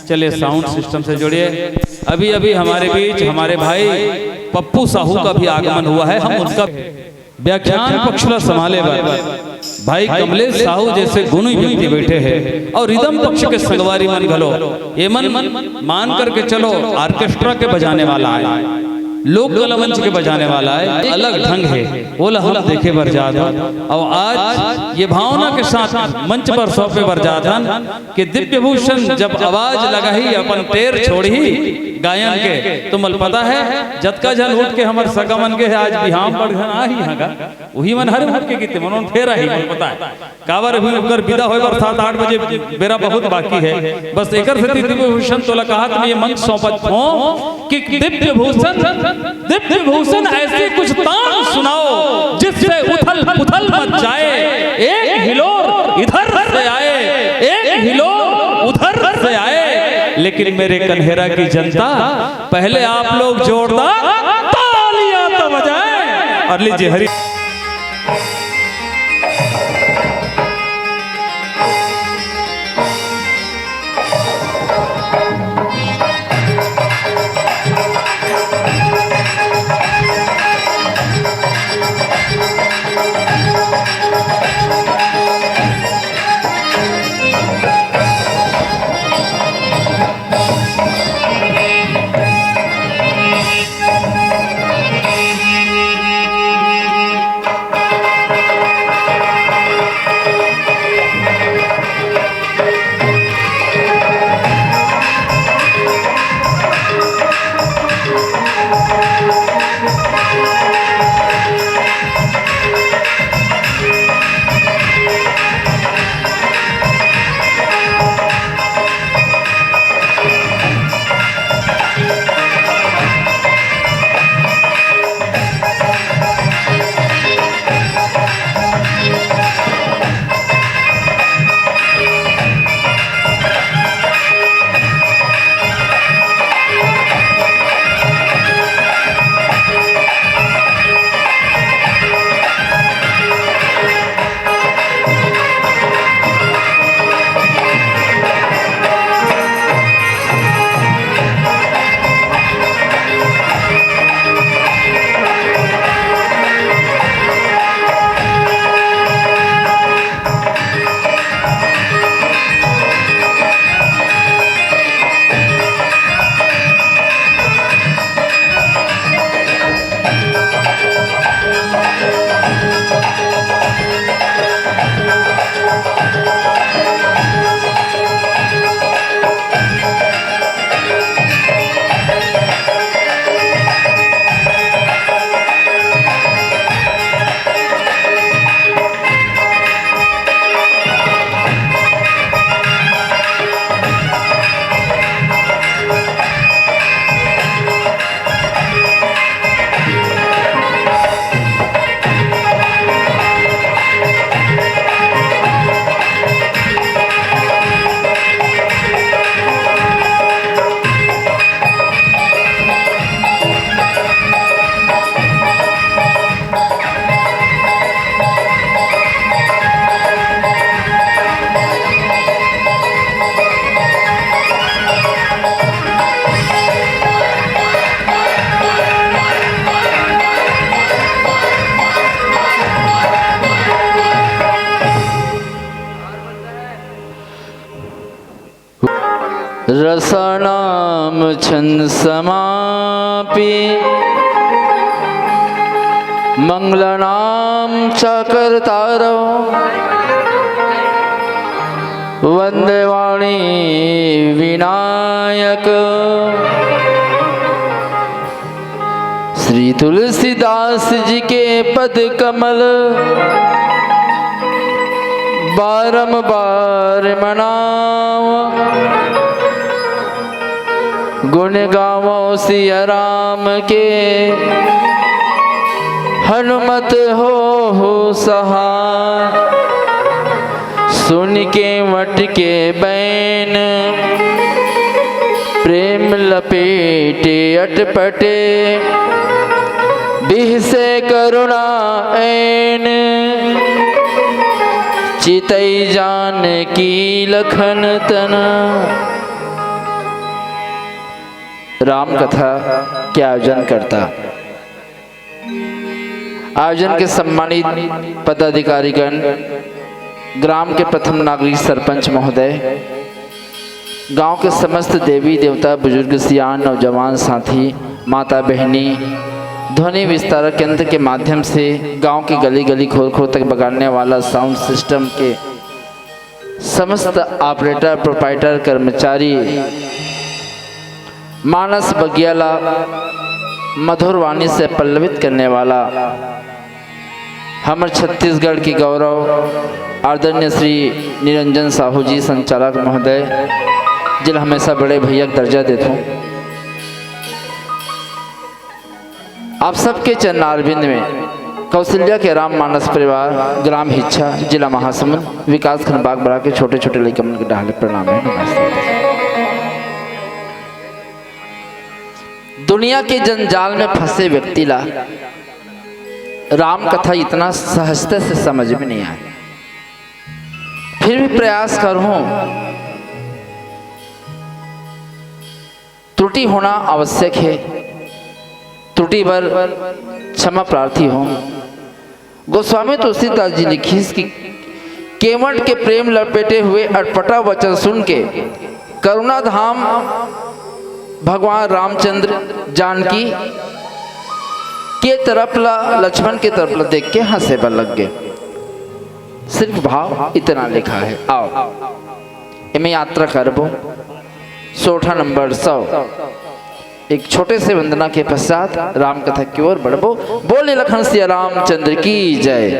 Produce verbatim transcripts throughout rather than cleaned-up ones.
चलिए, sound system से जुड़िए। अभी अभी हमारे बीच हमारे भाई पप्पू साहू का भी आगमन हुआ है। हम उनका व्याख्यान पक्ष ला संभाले बर भाई कमलेश साहू जैसे गुणी व्यक्ति बैठे हैं और रिदम पक्ष के संगवारी मन घलो, ये मन मान करके चलो, ऑर्केस्ट्रा के बजाने वाला है, लोक कला मंच के बजाने वाला है, अलग ढंग है, वो ला हम देखे बर जात हन। और आज ये भावना के साथ मंच पर सौंपे बर जात हन कि दिव्य भूषण जब आवाज लगाही, अपन टेर छोड़ही गायन के, तो मल पता है जतका झन उठ के हमर सगा मन के आज बिहाव बढ़ झन आही हगा, उही मन हर उठ के गीत मन फेर आही, मल पता है। काबर अभी ओकर विदा होय बर सात आठ बजे बेरा बहुत बाकी है। बस एकर सेती दिव्य भूषण तोला कहत में ये मंच सौंपत हों कि दिव्य भूषण, दिव्य भूषण ऐसे कुछ तान सुनाओ जिससे उथल पुथल मच जाए। एक हिलोर इधर से आए, एक हिलोर उधर से आए, लेकिन मेरे कन्हेरा की जनता, पहले आप लोग जोरदार तालियां तो बजाएं। और लीजिए हरी रसानां छंद समापि मंगलानां चाकरतारो वंदे वाणी विनायक। श्री तुलसीदास जी के पद कमल बारंबार मनाओ, गुण गावो सिया राम के, हनुमत होहु सहाय। सुनि केवट के बैन, प्रेम लपेटे अटपटे, बिहसे करुणा ऐन। चितई जानकी लखन तना। राम कथा के आयोजन करता, आयोजन के सम्मानित पदाधिकारीगण, ग्राम के प्रथम नागरिक सरपंच महोदय, गांव के समस्त देवी देवता, बुजुर्ग, सियान, नौजवान साथी, माता बहनी, ध्वनि विस्तारक यंत्र के माध्यम से गांव के गली गली, खोर खोर तक बगाड़ने वाला साउंड सिस्टम के समस्त ऑपरेटर, प्रोपाइटर, कर्मचारी, मानस बगिया ला मधुर वाणी से पल्लवित करने वाला हमर छत्तीसगढ़ के गौरव आदरणीय श्री निरंजन साहू जी, संचालक महोदय, जिला हमेशा बड़े भैया के दर्जा देथों। आप सबके चरणारविंद में कौशल्या के राम मानस परिवार, ग्राम हिच्छा, जिला महासमुंद, विकासखंड बागबारा के छोटे छोटे लइका मन के डहार ले प्रणाम हे, नमस्ते। दुनिया के जंजाल में फंसे व्यक्ति ला राम कथा इतना सहजता से समझ में नहीं आए, फिर भी प्रयास करहूं। त्रुटि होना आवश्यक हे, त्रुटि बर क्षमा प्रार्थी हों। गोस्वामी तुलसीदास जी लिखिस कि केवट के प्रेम लपेटे हुए अटपटा वचन सुन के करुणा धाम भगवान रामचंद्र जानकी के तरफ ला, लक्ष्मण के तरफ ला देख के हंसे बर लग गे। सिर्फ भाव इतना लिखा हे। आओ, एमे यात्रा करबो। सोरठा नंबर सौ। एक छोटे से वंदना के पश्चात राम कथा की ओर बढ़बो। बोले लखन सिया रामचंद्र की जय।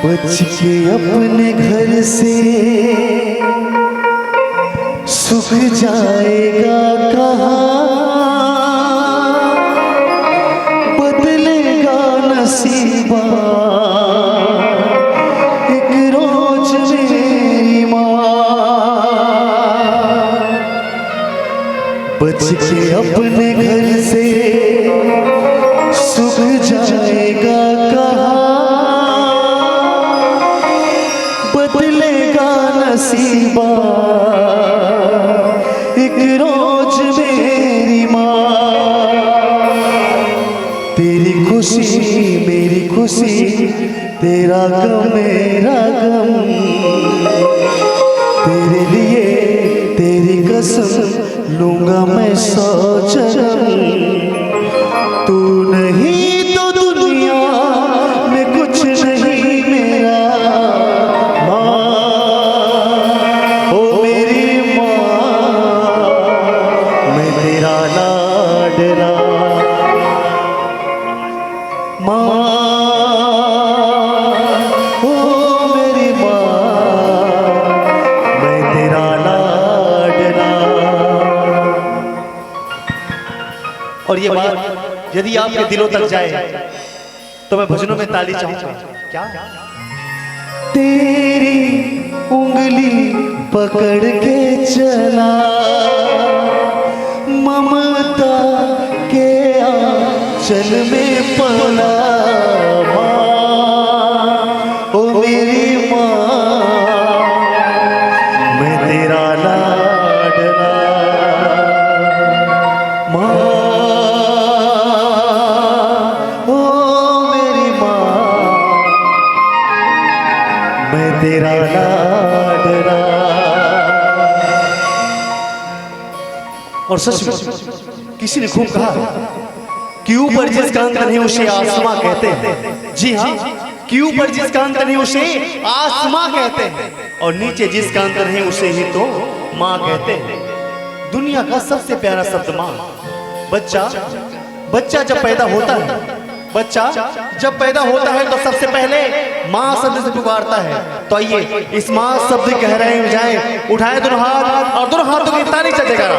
बच के अपने घर से सुख जाएगा कहाँ, बदलेगा नसीबा एक रोज मेरी माँ। बच के अपने घर से सुख जाएगा कहाँ, बदलेगा नसीबा एक रोज मेरी माँ। तेरी खुशी मेरी खुशी, तेरा गम मेरा गम, तेरे लिए तेरी कसम लूंगा मैं सौ जन्म। तू नहीं तो दुनिया में कुछ नहीं मेरा माँ, ओ मेरी माँ, मैं तेरा लाडला माँ, ओ मेरी माँ, मैं तेरा लाडला। और ये बात यदि आपके दिलों तक जाए तो मैं भजनों में ताली चाहूंगा। क्या? तेरी उंगली पकड़ के चला, ममता के आंचल में पला माँ, ओ मेरी माँ, मैं तेरा लाडला माँ, ओ मेरी माँ, मैं तेरा लाडला। और सच में किसी ने खूब कहा कि ऊपर जिसका अंत नहीं उसे आसमां कहते हैं। जी हाँ, कि ऊपर जिसका अंत नहीं उसे आसमां कहते हैं और नीचे जिसका अंत नहीं उसे ही तो माँ कहते हैं। दुनिया का सबसे प्यारा शब्द माँ। बच्चा, बच्चा जब पैदा होता है, बच्चा जब पैदा होता है तो सबसे पहले माँ शब्द से पुकारता है। तो आइए इस माँ शब्द की गहराई में जाएं, उठाएं दोनों हाथ और दोनों हाथों की ताली से जयकारा।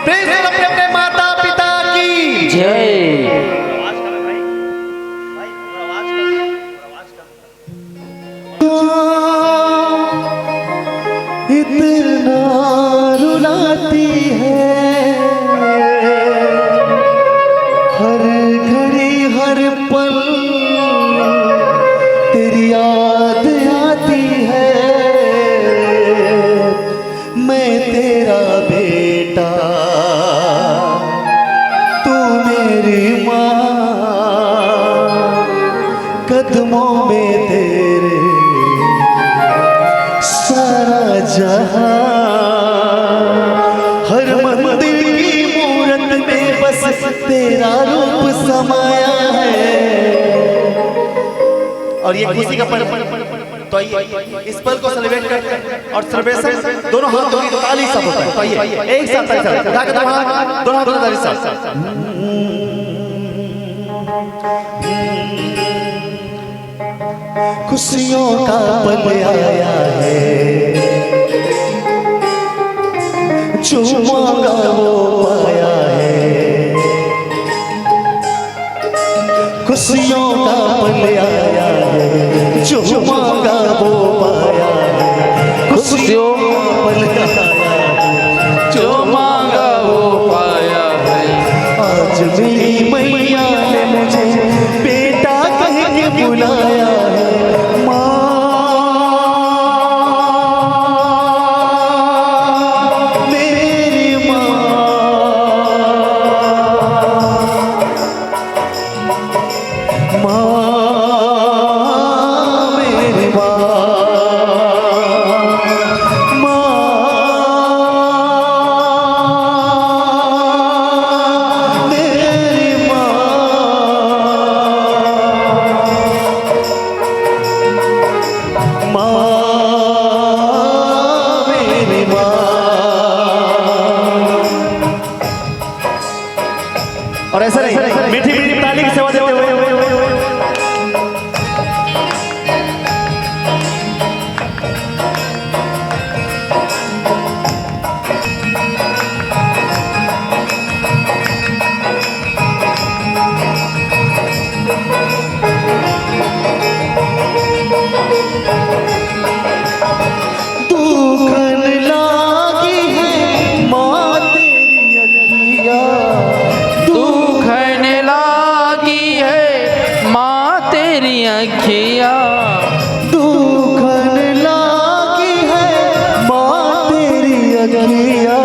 प्रेम से अपने अपने माता पिता की जय। इतना रुलाती है। तू मेरी माँ, कदमों में तेरे सारा जहां। हर मंदिर की मूरत में बस तेरा रूप समाया है। और ये खुशी का पल, तो आइए, इस पल को सेलिब्रेट करते हैं और सेलिब्रेशन दोनों हाथों की ताली से होता है। तो आइए, एक साथ ताली से, उठा के दोनों हाथ, दोनों हाथों की ताली से। खुशियों का पल आया है, जो मांगा वो पाया है। खुशियों का पल आया है, जो मांगा वो पाया है। खुशियों का पल आया है, जो मांगा वो पाया है। आज मेरी मैया ने मुझे बेटा कह के बुलाया है। माँ, मेरी माँ, माँ, मेरी माँ, माँ, मेरी माँ, माँ, मेरी माँ। और ऐसा नहीं, मीठी मीठी ताली की सेवा देते हुए। दुखन लागी है माँ तेरी अखिया। दुखन लागी है माँ तेरी अखिया। दुखन लागी है माँ तेरी अखिया।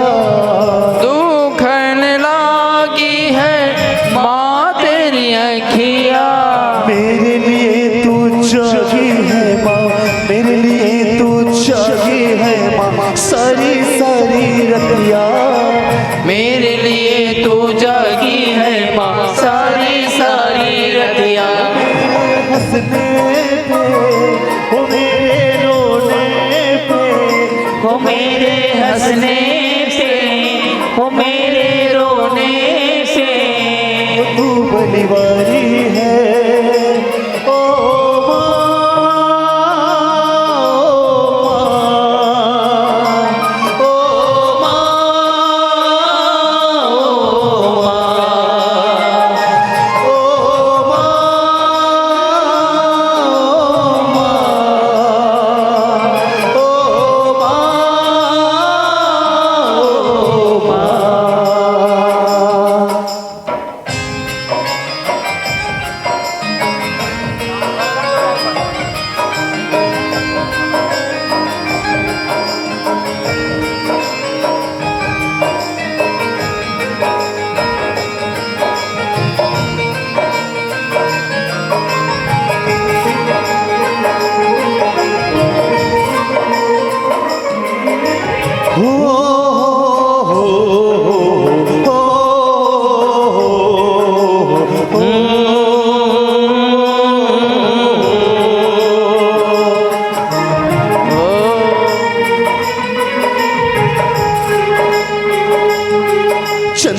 दुखन लागी है माँ तेरी अखिया। मेरे लिए तू जागी है माँ, मेरे लिए तू जागी है माँ, सारी सारी रतिया। मेरे लिए तू जागी है माँ, सारी सारी रतिया। हंसने पे, ओ मेरे रोने पे, ओ मेरे हंसने पे, ओ मेरे रोने पे, तू बलिवारी है। ओ माँ, ओ माँ, ओ माँ, ओ माँ, ओ माँ, ओ माँ, ओ माँ, ओ माँ।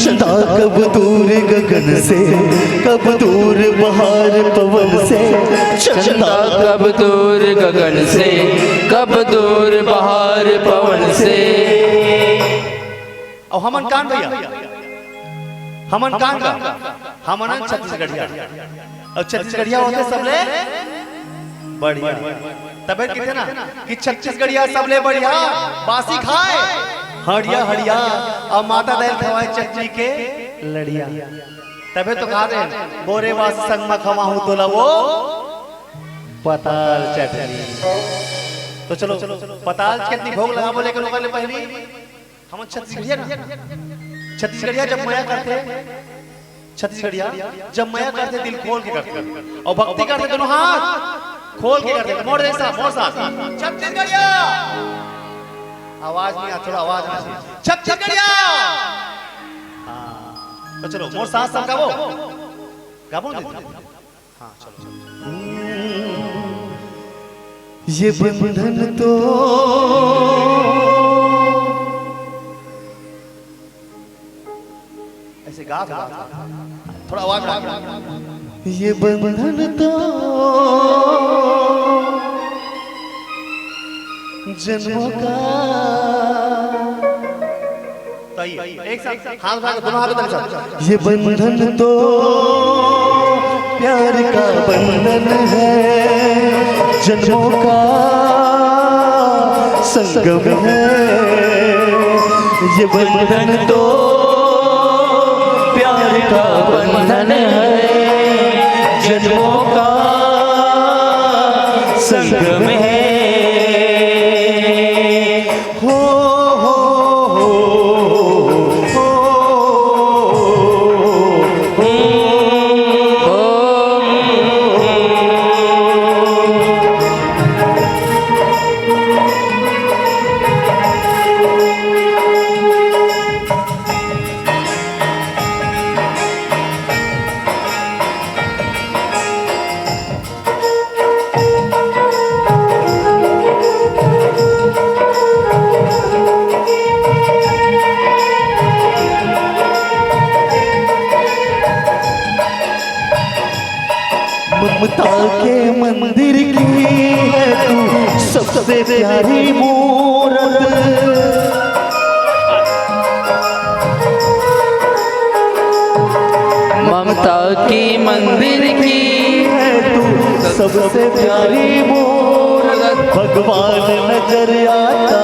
चंदा कब दूर गगन से, कब दूर बहार पवन से। चंदा कब दूर गगन से, कब दूर बहार पवन से। अउ हमन कान भैया, हमन कान का, हमन छत्तीसगढ़िया। अउ छत्तीसगढ़िया होथे सबले बढ़िया। तबे कहिथे ना कि छत्तीसगढ़िया सबले बढ़िया, बासी खाय हड़िया हड़िया, अउ माता दाई ल खवाय चटनी के लड़िया। तबे तो कहाथे, बोरे बासी संग म खवाहूं तोला वो पताल चटनी। तो चलो, पताल चटनी भोग लगाबो, लेकिन ओकर ले पहिली हमन छत्तीसगढ़िया ना, छत्तीसगढ़िया जब मया करथे, छत्तीसगढ़िया जब मया करथे, दिल खोल के करथे, अउ भक्ति करथे, दोनों हाथ खोल के करथे। मोर जइसा, मोर साथ। छत्तीसगढ़िया, आवाज नहीं आ, थोड़ा आवाज आना चाहिए। छत्तीसगढ़िया। हाँ, तो चलो, मोर साथ सब गाबो, गाबो ना। हाँ, चलो, चलो। ये बंधन तो ऐसे गा, गा, गा। थोड़ा आवाज बढ़ा के। ये बंधन तो जन्मों का। तो आइए, एक साथ हाथ उठा के, दोनों हाथ उठा के साथ। ये बंधन तो प्यार का बंधन है, जन्मों का संगम है। ये बंधन तो प्यार का बंधन है, जन्मों का संगम है। हो, हो, हो, हो, हो। ममता के मंदिर की है तू सबसे प्यारी मूरत। ममता के मंदिर की है तू सबसे प्यारी मूरत। भगवान नजर आता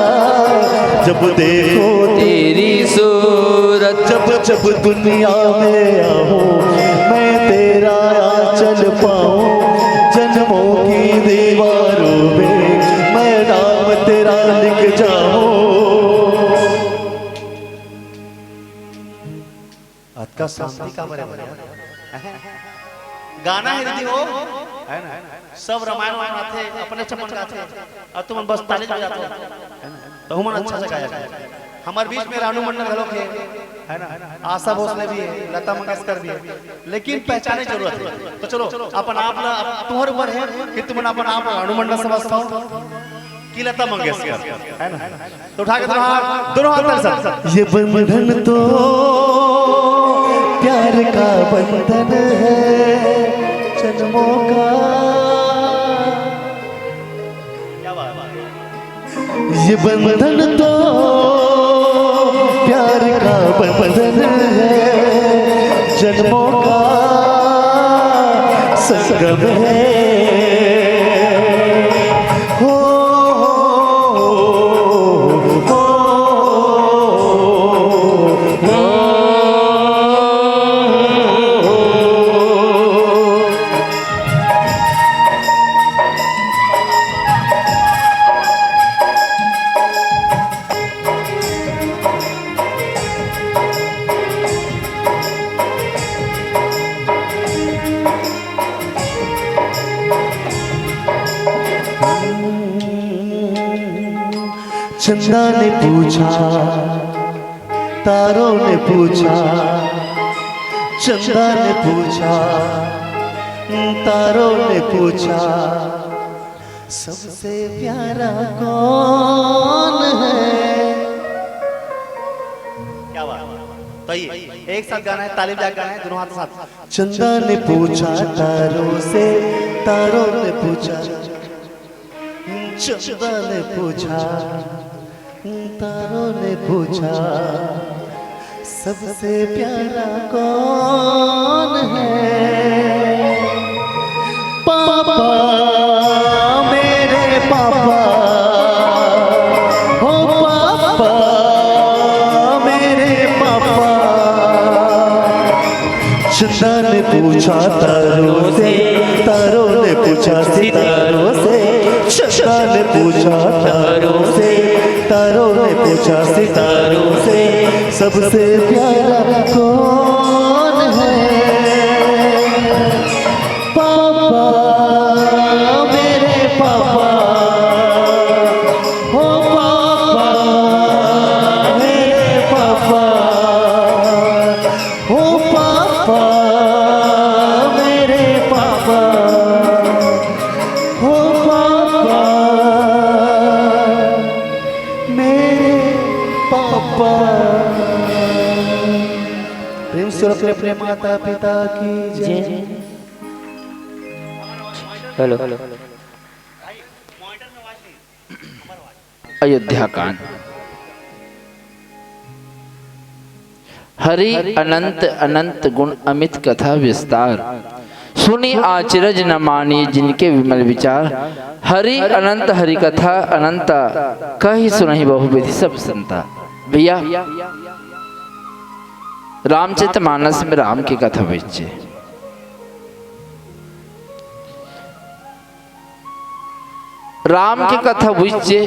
जब देखो तेरी सूरत। जब जब दुनिया में आऊं मैं तेरा आंचल पाऊं, जन्मों की दीवारों में मैं नाम तेरा लिख जाऊं। अतका शांति काबर हे भैया? गाना हे दीदी वो, है ना? सब रामायण वायन आथे, अपने चमन गाथे, अउ तुमन बस ताली बजाथो, है ना? तो हमन अच्छा से गाया। हमर बीच में रानू मंडल घलो हे, है ना? आशा भोसले भी हे, लता मंगेशकर भी हे, लेकिन पहचाने जरूरत हे। तो चलो, अपन आप ला, अब तुम्हर ऊपर हे कि तुमन अपन आप ला रानू मंडल समझथो कि लता मंगेशकर, है ना? तो उठा के दोनों हाथ, दोनों हाथ ताली से। ये बंधन तो प्यार का बंधन है, जन्मों का। क्या बात है? ये बंधन तो प्यार का बंधन है, जन्मों का संगम है। हो, हो, हो, हो, हो। चंदा ने पूछा, तारों ने पूछा, चंदा ने पूछा, तारों ने पूछा, सबसे प्यारा कौन है? क्या बात है। तो ये एक साथ गाना है, ताली बजा के गाना है, दोनों हाथों साथ। चंदा ने पूछा तारों से, तारों ने पूछा, चंदा ने पूछा, तारों ने पूछा, सबसे प्यारा कौन है? पापा, मेरे पापा, हो पापा, मेरे पापा। चंदा ने पूछा तारों से, तारों ने पूछा सितारों से, चंदा ने पूछा तारों से, तारों ने पूछा सितारों से, सबसे प्यारा कौन है? पापा, मेरे पापा, ओ पापा, मेरे पापा, ओ पापा, मेरे पापा, ओ पापा, मेरे पापा। प्रेम से अपने अपने माता पिता की जय। हेलो। अयोध्या कांड। हरि अनंत अनंत गुण अमित कथा विस्तार। सुनि अचरज न मानिए जिनके विमल विचार। हरि अनंत हरि कथा अनंत, कहि सुनहि बहु विधि सब संता। भैया, रामचरित मानस में राम की कथा बच्चे राम के कथा उइच जे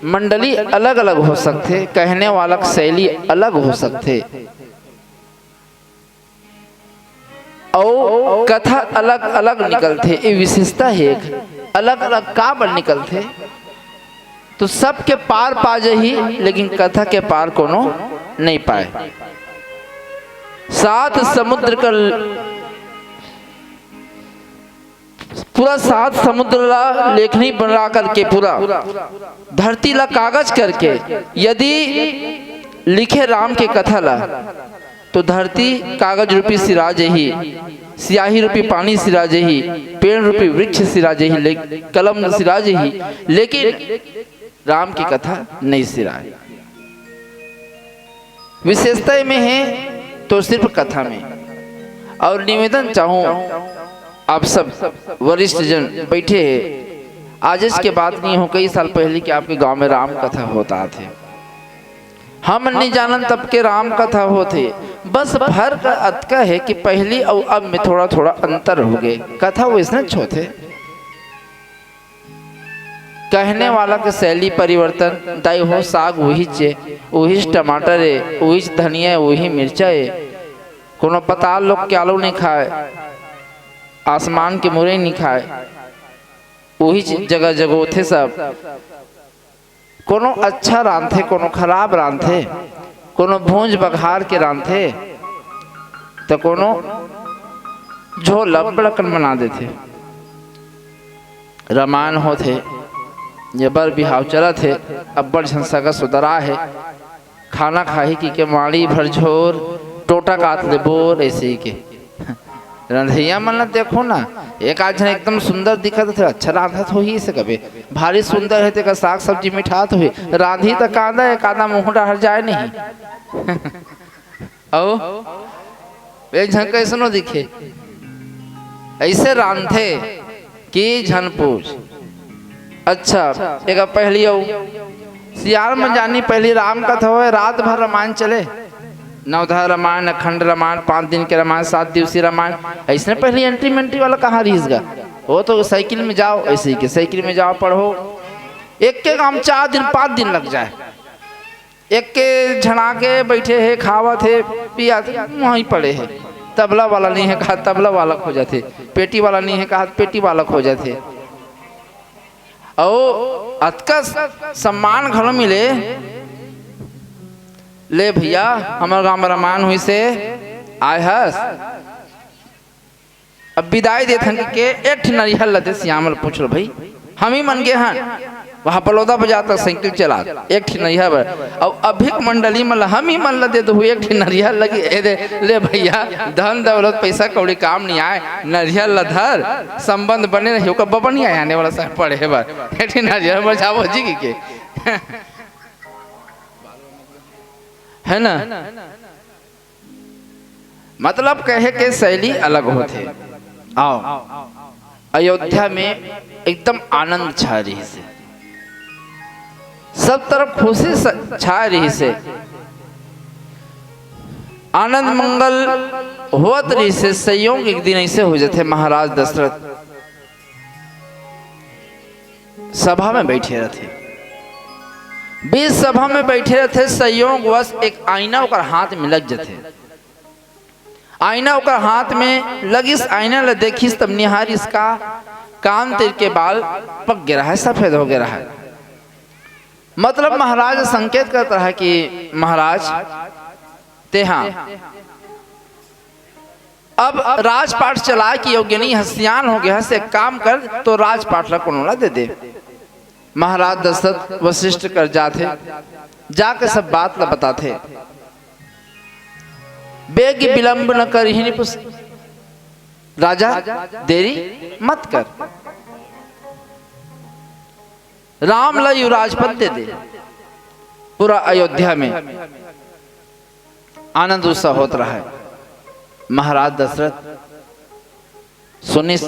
मंडली अलग-अलग हो सकथे, कहने वाला के शैली अलग हो सकथे, अउ कथा अलग-अलग निकलथे। ये विशेषता हे एक, अलग-अलग काबर निकलथे, तो सबके पार पा जही, लेकिन कथा के पार कोनो नहीं पाए। सात समुद्र कर पूरा सात समुद्र ला लेखनी बना करके, पूरा धरती ला कागज करके यदि लिखे राम के कथा ला, तो धरती कागज रूपी सिरा जही, सियाही रूपी पानी सिरा जही, पेड़ रूपी वृक्ष सिरा जही, ले-, कलम सिरा जही, लेकिन राम की कथा नहीं सिराए। विशेषता में है तो सिर्फ कथा में। और निवेदन चाहूँ, आप सब वरिष्ठ जन बैठे हैं, आज इसके बात नहीं हो, कई साल पहले के आपके गांव में राम कथा होता थे, हम नहीं जानन तब के राम कथा होते। बस फर्क अतका है कि पहली और अब में थोड़ा थोड़ा अंतर हो गए, कथा वैसने होते। कहने वाला के शैली परिवर्तन, दाई हो, साग उहीच ए, उहीच टमाटर ए, उहीच धनिया ए, उही मिर्चा ए। कोनो पताल लोग के आलू नहीं खाए, आसमान के मुरई नहीं खाए, उहीच जगह जगोथे सब। कोनो अच्छा रांधथे, कोनो खराब रांधथे, कोनो भूंज बघार के रांधथे, त कोनो झोल अब्बड़ अकन बना देथे। रामायण होथे, ये बर बिहाव चलत हे, अब्बड़ झन सगा सुदरा हे, खाना खाही कि के माड़ी भर झोर, टोटा कात ले बोर, ऐसे ही के। रंधइया मन ल देखो ना, एक आध झन एकदम सुंदर दिखत हे, अच्छा रांधत होही, इसे कबे भारी सुंदर हे, तेकर साग सब्जी मिठात होही, रांधी त कांदा, एक आधा मुंह डहर जाए नहीं। अउ एक झन कैसनो दिखे, ऐसे रांधे कि झन पूछ। अच्छा, एक पहली अउ सियार में जानी, पहली राम कथा होय, रात भर रामायण चले, नवधा रामायण, अखंड रामायण, पांच दिन के रामायण, सात दिवसीय रामायण, ऐसने पहली एंट्री मेंट्री वाला कहाँ रहिस गा? वो तो साइकिल में जाओ, ऐसे ही के साइकिल में जाओ, पढ़ो, एक के काम चार दिन, पांच दिन लग जाए। एक के झना के बैठे हे, खावत हे, पियात हे, वहीं पड़े हे। तबला वाला नहीं हे कहा, तबला वाला खोजत हे। पेटी वाला नहीं हे कहा, पेटी वाला खोजत हे। अउ अतका स-, सम्मान घलो मिले। ले भैया, हमर गांव में रामायण हुई से आय हस। अब बिदाई देथन के एक ठे नरिहर ल दे, सियामल पूछ लो भाई, हम ही मन गे हन वहाँ बलौदा बाजार तक साइकिल चला, एक ठे नरिहर बर। अब अभिक मंडली मन ल हम ही मन ल दे दो एक ठे नरिहर लगी, ए दे, ले भैया, धन दौलत पैसा कौड़ी काम नहीं आए, नरिहर ल धर, संबंध बने रही, ओकर बबा नहीं आए आने वाला साहब पढ़े बर, एक ठे नरिहर बर जाबो जी की के। है ना? मतलब कहे के शैली अलग होथे। आओ, अयोध्या में एकदम आनंद छाय रहिस हे, सब तरफ खुशी स-, छाय रहिस हे, आनंद मंगल होत रहिस हे। संयोग एक दिन ऐसे हो जाथे, महाराज दशरथ सभा में बैठे रहथे। बीच सभा में बइठे रहिथे, संयोगवश एक आईना ओकर हाथ में लग जथे। आईना ओकर हाथ में लगिस, आईना ल देखिस, तब निहारिस, का कान तीर के बाल पक गे रहय, सफेद हो गे रहय। मतलब महाराज संकेत करत रहय कि महाराज, तेहा अब राजपाट चलाय के योग्य नइ हस, सियान हो गे हस, एक काम कर, तोर राजपाट ला कोनो ला दे दे। महाराज दशरथ वशिष्ठ कर जाथे, जाके सब बात ला बताथे। बेग विलंब न करही नृप, राजा देरी मत कर, राम ला युवराज पद दे दे। पूरा अयोध्या में आनंद उत्साह होत रहय। महाराज दशरथ सुनिस,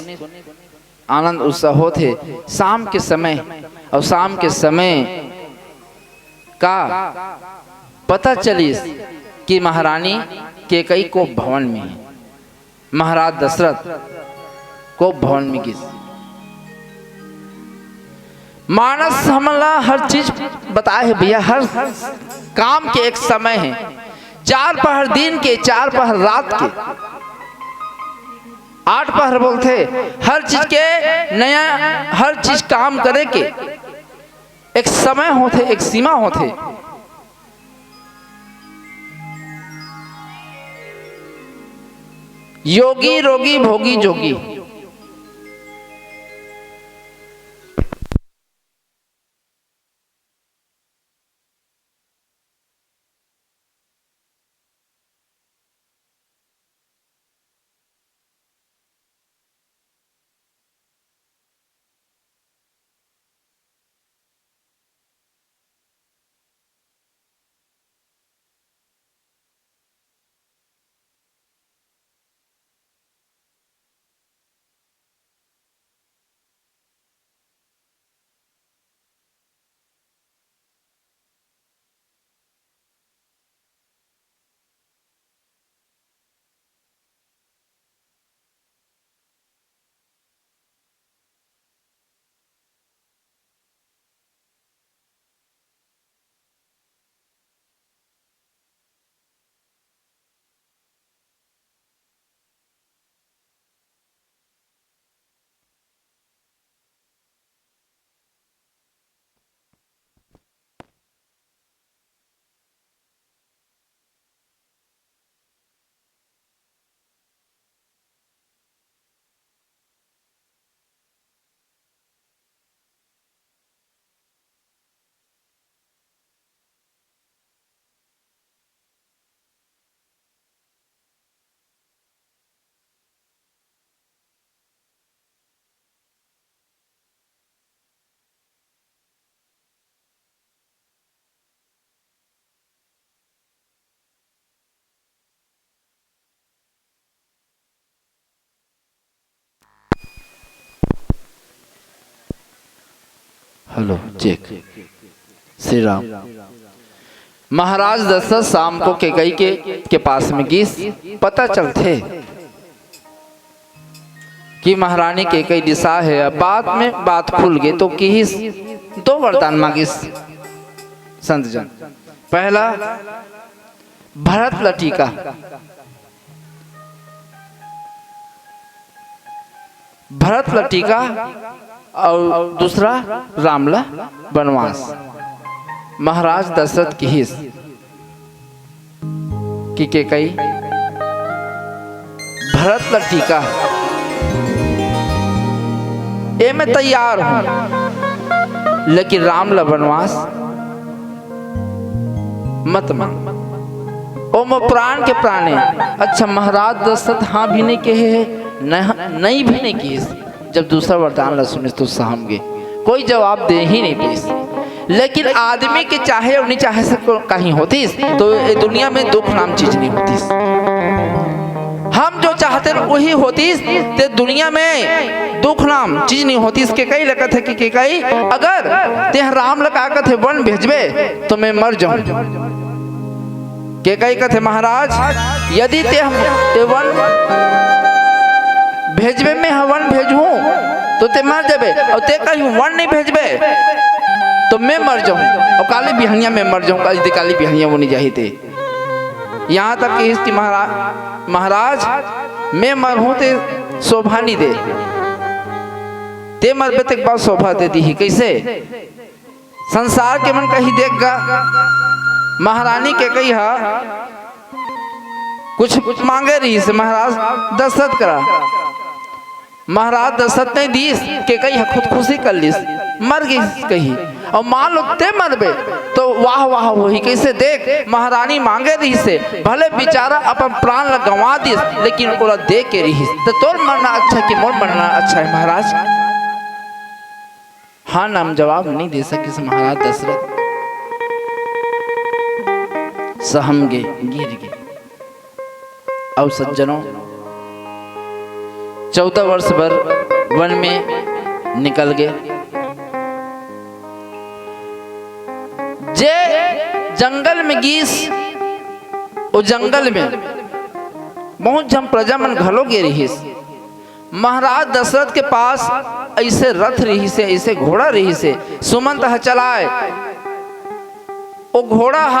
आनंद उत्साह होत हे। शाम के समय, अउ शाम के समय का पता चलिस कि महारानी केकई कोप भवन में हे, महाराज दशरथ कोप भवन में गिस। मानस हमन ला हर चीज बताए हे भैया, हर काम के एक समय हे। चार पहर दिन के, चार पहर रात के, आठ पहर बोलथे। हर चीज के नया, हर चीज काम करे के एक समय होथे, एक सीमा होथे। योगी रोगी भोगी जोगी। Hello, check. श्री राम। महाराज दशरथ शाम को केकई के, के पास में गिस, पता चलथे कि महारानी केकई रिसा हे। अब बाद में बात खुल गे तो किहिस, दो वरदान मांगिस संत जन। पहला, भरत ल टीका। भरत ल टीका अउ दूसरा राम ल बनवास। महाराज दशरथ किहिस कि केकई भरत ल टीका, ए मैं तैयार हूं, लेकिन राम ल बनवास मत मांग। ओ मोर प्राण के प्राणे। अच्छा, महाराज दशरथ हां भी नइ कहे हे, नइ भी नइ किहिस। जब दूसरा वरदान ला सुनिस तो सहम गे, कोई जवाब दे ही नइ पाइस। लेकिन आदमी के चाहे अउ नइ चाहे से को-, कहीं होतिस, तो ए दुनिया में दुख नाम चीज नइ होतिस। हम जो चाहतेन वही होतिस, ते दुनिया में दुख नाम चीज नइ होतिस। केकई ल कथे कि केकई, अगर तेंह राम ल का कथे वन भेजबे, तो मैं मर जाऊं। केकई कथे, महाराज, यदि तेंह ए वन भेजबे, मैं ह वन भेजहूं, तो तें मर जाबे, अउ तें कहीं वन नइ भेजबे, तो मैं मर जाहूं, अउ काली बिहनिया मैं मर जाहूं, काली, काली बिहनिया वो नइ जाही ते। यहां तक कहिस कि महारा-, महाराज, मैं मरहूं ते शोभा नइ दे, ते मरबे ते एक बार शोभा दे दीही। कइसे? संसार के मन कही देख गा, महारानी कैकई ह कुछ मांगे रहिस महाराज दशरथ करा। महाराज दशरथ नइ दीस, कैकई ह खुदकुशी कर लीस, मर गईस कही। अउ मान लो ते मरबे तो वाह वाह होही। कइसे? देख, महारानी मांगे रहिस हे, भले बिचारा अपन प्राण ला गंवा दीस, लेकिन ओला दे के रहिस। त तोर मरना अच्छा कि मोर मरना अच्छा हे महाराज? हां नाम जवाब नइ दे सकिस महाराज दशरथ। सहम गे, गिर गे। अउ सज्जनों, चौदह वर्ष भर वन में निकल गे। जे जंगल में गीस, ओ जंगल में बहुत झन प्रजा मन घलो गे रिहिस। महाराज दशरथ के पास अइसे रथ रिहिस हे, अइसे घोड़ा रिहिस हे, सुमंत ह चलाय। ओ घोड़ा ह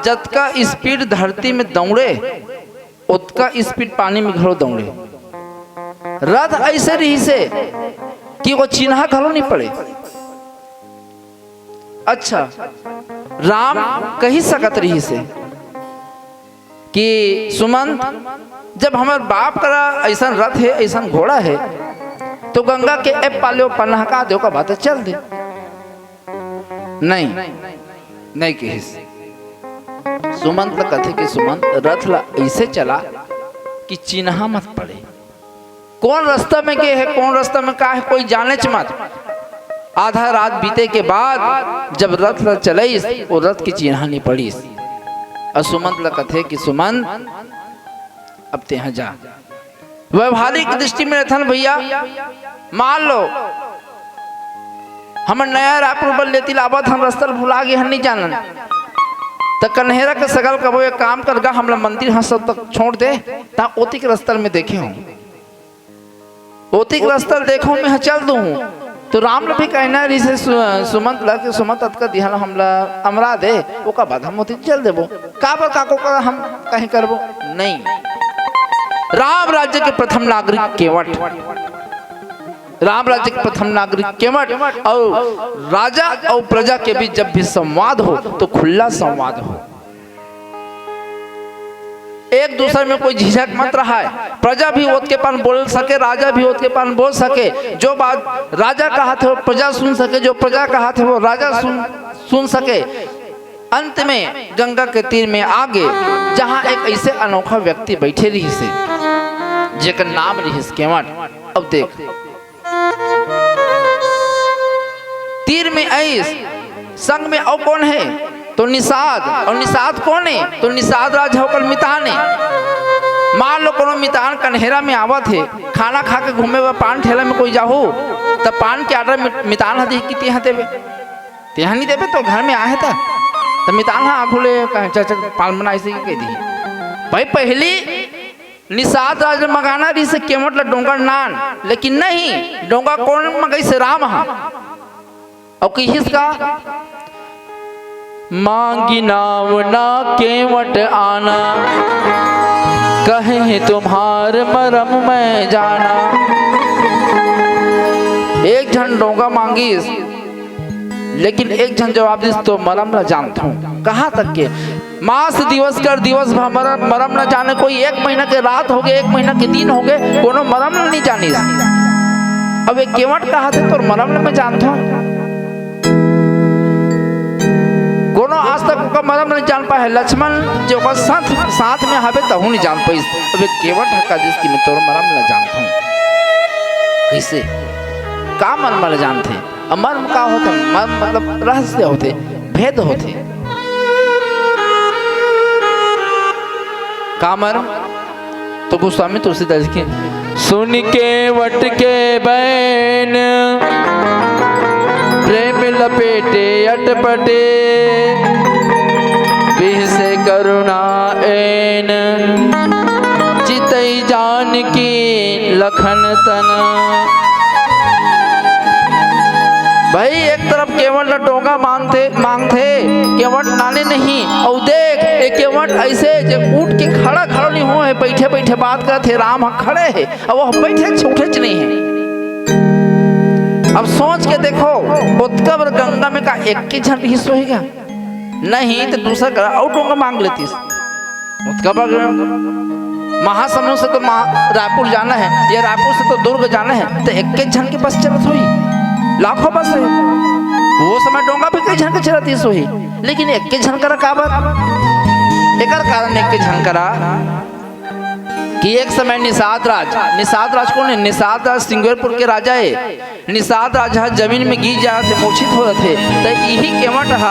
जतका speed धरती में दौड़े, ओतका speed पानी में घलो दौड़े। रथ अइसे रिहिस हे कि ओ चिन्हा घलो नइ पड़े। अच्छा, राम कहि सकत रिहिस हे कि सुमंत, जब हमर बाप करा अइसन रथ हे, अइसन घोड़ा हे, तो गंगा के ए पार ले ओ पार नहका दे, ओकर बाद चल दे। नहीं, नहीं कहिस। सुमंत ल कथे कि सुमंत, रथ ल अइसे चला कि चिन्हा मत पड़े। कोन रस्ता में गे हे, कोन रस्ता में का हे, कोई जानेच मत। आधा रात बीते के बाद जब रथ ल चलइस, ओ रथ के चिन्हा नइ पड़िस। अउ सुमंत ल कथे कि सुमंत, अब तेहा जा। व्यवहारिक दृष्टि में रथन भैया, मान लो, हमन नया रायपुर बल्लेती लावत हन, रस्ता ल भुला गे हन, नइ जानन, त कन्हेरा के सगा ल कबो एक काम कर गा, हमला मंदिर ह सब तक छोड़ दे, त ओती के रस्ता ल मैं देखे हूं। ओतिक रस्ता ल देखो, मैं ह चल दूहूं। तो राम ल भी कहना रिहिस हे सु-, सुमंत ल कि सुमंत अतका दिहा ल हमला अमरा दे, ओकर बाद हम ओतिक चल देबो। काबर काको का हम कहीं करबो? नहीं। राम राज्य के प्रथम नागरिक केवट, राम राज्य के प्रथम नागरिक केवट, अउ राजा अउ प्रजा के बीच जब भी संवाद हो तो खुल्ला संवाद हो। एक दूसर में कोई झिझक मत रहाय। प्रजा भी ओतके पान बोल सके, राजा भी ओतके पान बोल सके। जो बात राजा कहत हे, वो प्रजा सुन सके, जो प्रजा कहत हे, वो राजा सुन, सुन सके। अंत में गंगा के तीर में आगे, जहां एक अइसे अनोखा व्यक्ति बइठे रिहिस हे, जेकर नाम रिहिस केवट। अब देख, तीर में अइस, संग में अउ कोन हे? तो निषाद। अउ निषाद कोन हे? तो निषाद राज ह ओकर मितान हे। मान लो कोनो मितान कन्हेरा में आवत हे, खाना खा के घूमे बर पान ठेला में कोई जाहू, त पान के order मि-, मितान ह दिही कि तेहा देबे, तेहा नइ देबे, तो घर में आहे त, त मितान ह आघू ले कहे, "चल, चल, पान बनाइस हे," कहि दिही। भाई, पहिली निषाद राज ल मंगाना रिहिस हे केवट ल डोंगा नान, लेकिन नहीं, डोंगा कोन मंगाइस हे? राम ह। अउ किहिस का? "मांगी नाव ना केवट आना, कहे तुम्हार मरम मैं जाना।" एक झन डोंगा मांगिस, लेकिन एक झन जवाब दिस, "तोर मरम ल जानथों।" कहां तक के मास दिवस कर दिवस भर मरम, मरम न जाने, कोई एक महीना के रात होगे, एक महीना के दिन होगे, कोनो मरम ल नइ जानिस। अब ये केवट कहत हे, "तोर मरम ल मैं जानथों।" कोनो आज तक ओकर मरम ल नइ जान पाए हे। लक्ष्मण जे ओकर साथ, साथ में हवे, तहू नइ जान पाइस। अब ये केवट ह कह दिस कि "मैं तोर मरम ल जानथों।" कइसे? का मरम ल जानथे? अउ मरम का होथे? मरम मतलब रहस्य होथे, भेद होथे। का मरम? तो गोस्वामी तुलसीदास जी के, "सुनि केवट के बैन, प्रेम लपेटे अटपटे, बिहसे करुणा ऐन, चितई जानकी लखन तन।" भाई, एक तरफ केवट ला डोंगा मांगथे, मांगथे, केवट लाने नहीं। अउ देख, ये केवट ऐसे जे उठ के खड़ा, खड़ा नहीं होए हे, बैठे, बैठे बात करत हे, राम ह खड़े हे, अउ वो बैठे च, उठे च नहीं हे। अब सोच के देखो, ओतका बड़ गंगा में का एक के झन रिहिस होही का? नहीं, तो दूसरा करा अउ डोंगा मांग लेतिस। ओतका बड़ महासमुंद से तो महा-, रायपुर जाना हे, या रायपुर से तो दुर्ग जाना हे, तो एक के झन के बस चलत होही, लाखों बस हे। वो समय डोंगा भी कई झन के चलतिस होही, लेकिन एक के झन करा काबर? एकर कारण एक के झन करा कि एक समय निषाद राज, निषाद राज कोन हे? निषाद राज सिंगरपुर के राजा हे। निषाद राज ह जमीन में गिर जाथे, मूर्छित हो जाथे, त इही केवट ह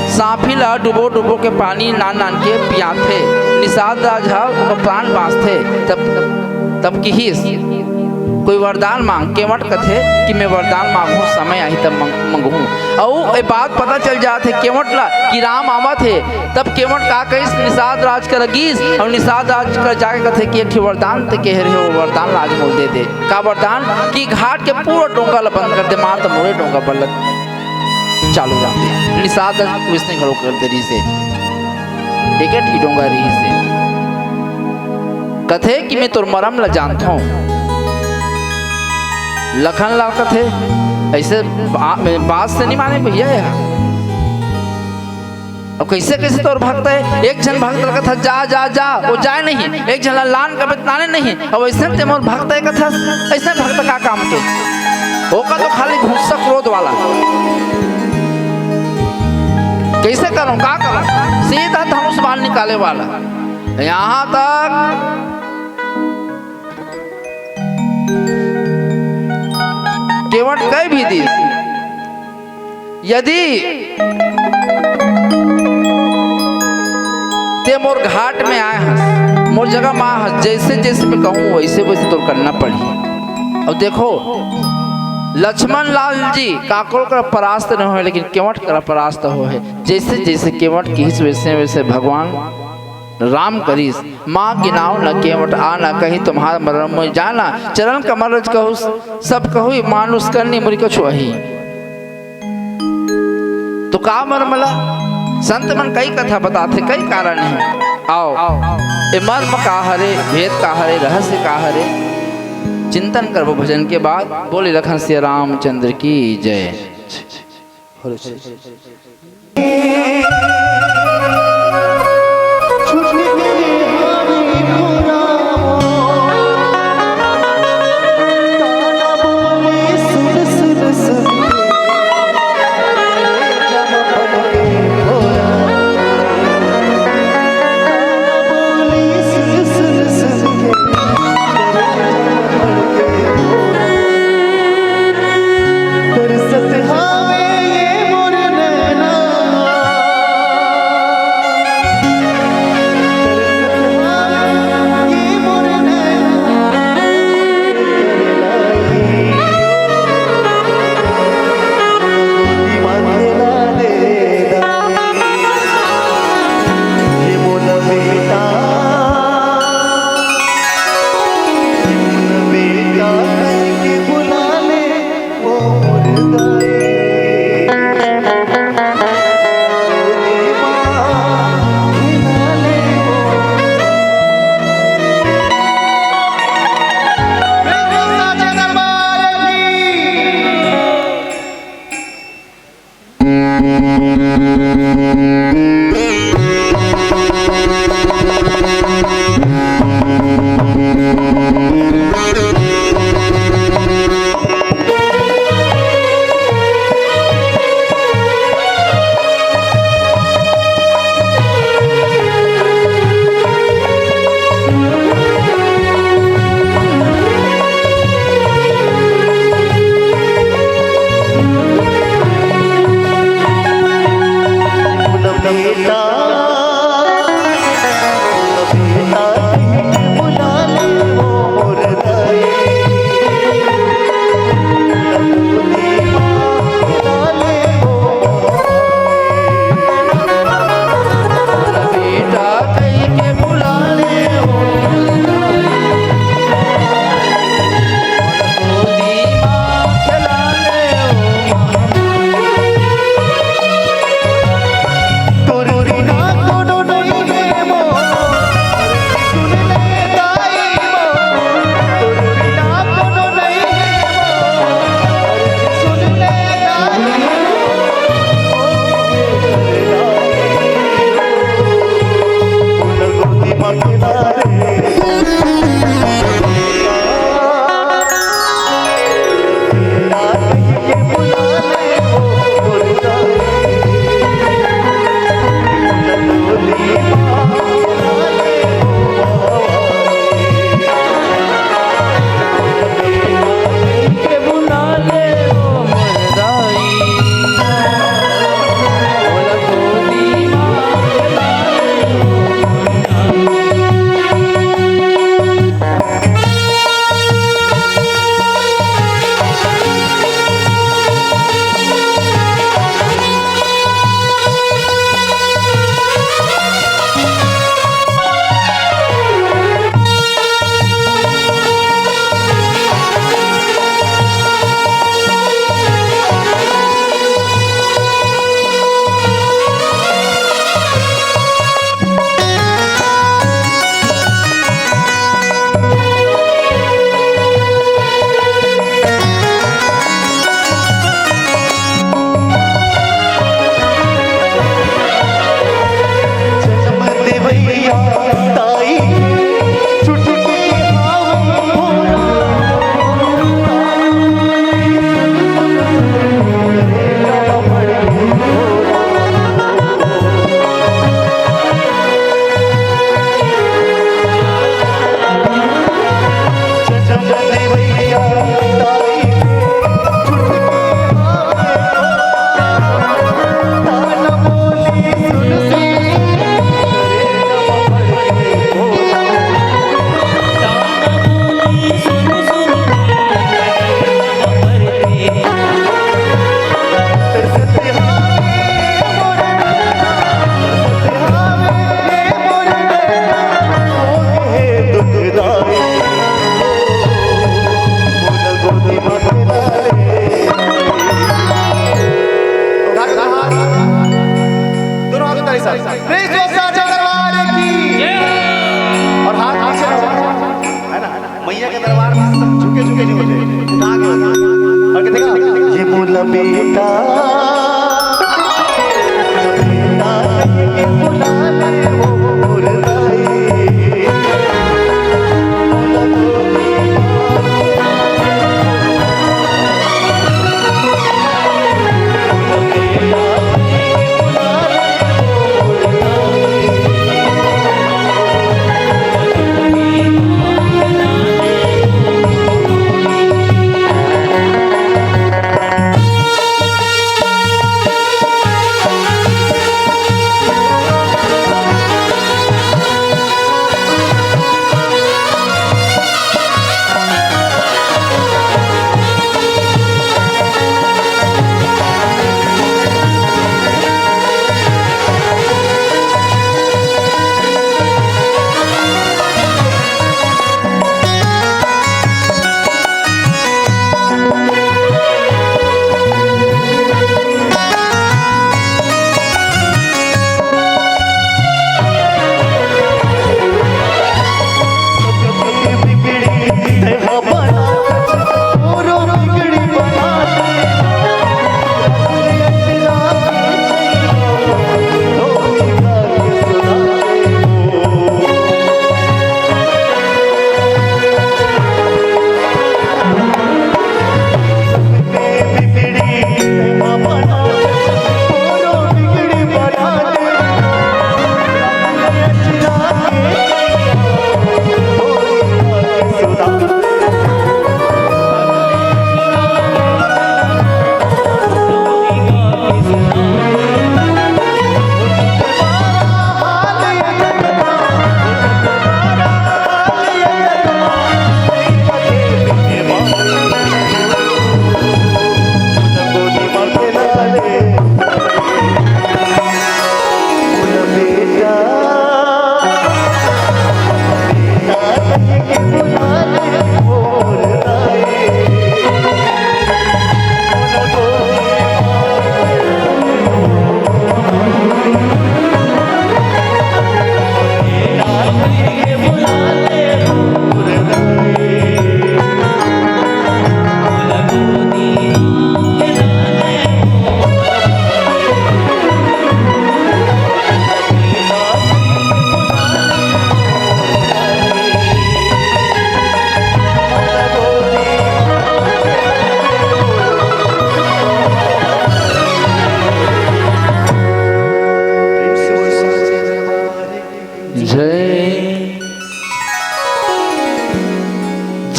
सांफी ला डुबो डुबो के पानी नान नान के पियाथे। निषाद राज ह ओकर प्राण बांचथे। तब, तब किहिस, "कोई वरदान मांग।" केवट कथे कि "मैं वरदान मांगहूं, समय आही तब मंग-, मंगहूं।" अउ ए बात पता चल जाथे केवट ला कि राम आवत हे। तब केवट का कहिस, निषाद राज करा गिस, अउ निषाद राज करा जाके कथे कि "एक ठे वरदान ते कहे रहे, वो वरदान ला आज मोला दे दे।" का वरदान? कि घाट के पूरा डोंगा ला बंद कर दे, मार त मोरे डोंगा बल्लत चालू जाथे। निषाद राज वइसने घलो कर दे रिहिस हे, एक ठे डोंगा रिहिस हे। कथे कि "मैं तोर मरम ला जानथों।" लखन ला कथे, "ऐसे बा-, बात से नहीं माने भैया यार।" अब कैसे, कैसे तोर भक्त हे? एक झन भक्त ला कथा, "जा, जा, जा," वो जाए नहीं। एक झन ला लान कबे त लाने नहीं। अब ऐसे ते मोर भक्त हे कथा, ऐसे भक्त का काम के? ओकर तो खाली गुस्सा क्रोध वाला। कैसे करो, का करो? सीधा धनुष बाण निकाले वाला। यहाँ तक केवट कह भी दिस, "यदि ते मोर घाट में आए हस, मोर जगह में आए हस, जैसे जैसे मैं कहूँ वैसे वैसे तोर करना पड़ही।" अब देखो, लक्ष्मण लाल जी काकरो करा परास्त नहीं होए, लेकिन केवट करा परास्त होहे। जैसे जैसे केवट किहिस वैसे वैसे भगवान राम करिस। "माँ गिनाव न केवट आना, कहीं तुम्हार मरम मोहि जाना। चरण कमल रज कहु सब कहु, मानुष करनी मुनि कछु अही।" तो का मरम ला? संत मन कई कथा बताथे, कई कारण हे। आओ, ए मरम का हरे, भेद का हरे, रहस्य का हरे, चिंतन करबो भजन के बाद। बोले लखन सिया रामचंद्र की जय।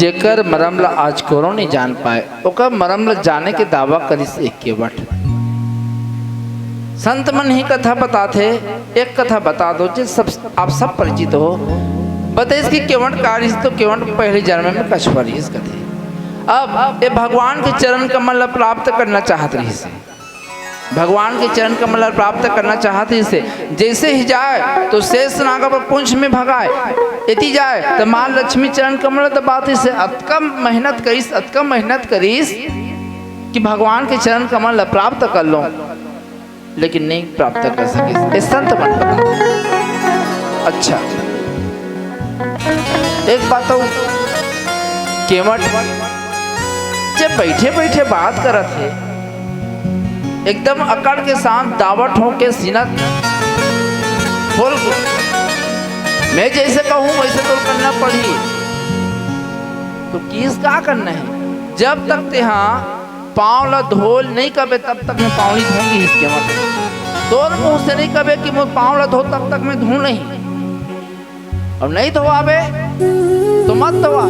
जेकर मरम ला आज कोनो नइ जान पाए, ओकर मरम ला जाने के दावा करिस एक केवट। संत मन ही कथा बताथे, एक कथा बता दो जे सब, आप सब परिचित हो। बताइस कि केवट का रिहिस, तो केवट पहले जन्म में कछुआ रिहिस कथे। अब ये भगवान के चरण कमल ला प्राप्त करना चाहत रिहिस हे। भगवान के चरण कमल ला प्राप्त करना चाहत रिहिस हे। जैसे ही जाए तो शेष नाग अपन पूंछ में भगाए, एती जाए तो माँ लक्ष्मी चरण कमल ला दबात रिहिस हे। अतका मेहनत करिस, अतका मेहनत करिस कि भगवान के चरण कमल ला प्राप्त कर लो, लेकिन नहीं प्राप्त कर सकिस। ये संत मन। अच्छा, एक बात अउ, केवट जब बैठे बैठे बात करत हे, एकदम अकड़ के साथ दावा ठोंक के सीना खोल के, मैं जैसे कहूँ वैसे तो करना पड़ही। तो किस का करना है? जब तक तेहा पाँव ला धो नहीं कबे, तब तक मैं पाँव नहीं धोऊंगी। इसके मतलब तोर मुंह से नहीं कबे कि मैं पाँव ला धो, तब तक मैं धो नहीं। और नहीं धोवाबे तो मत धोवा।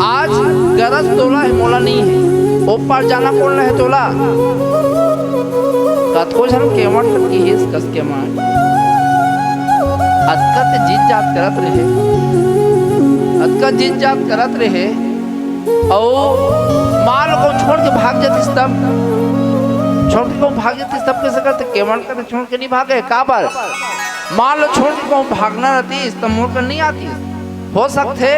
आज गरज तोला है, मोला नहीं है। ओ पार जाना कौन है तोला? कतको झन केवट किहिस कस के मार। अतका ते जिद जात करत रहे, अतका जिद जात करत रहे, अउ माल को छोड़ के भाग जातिस तब, छोड़ के को भाग जातिस तब कैसे करते? केवट का छोड़ के नहीं भागे, काबर? माल छोड़ के को भागना रहतिस त मोर कर नहीं आतिस। हो सकथे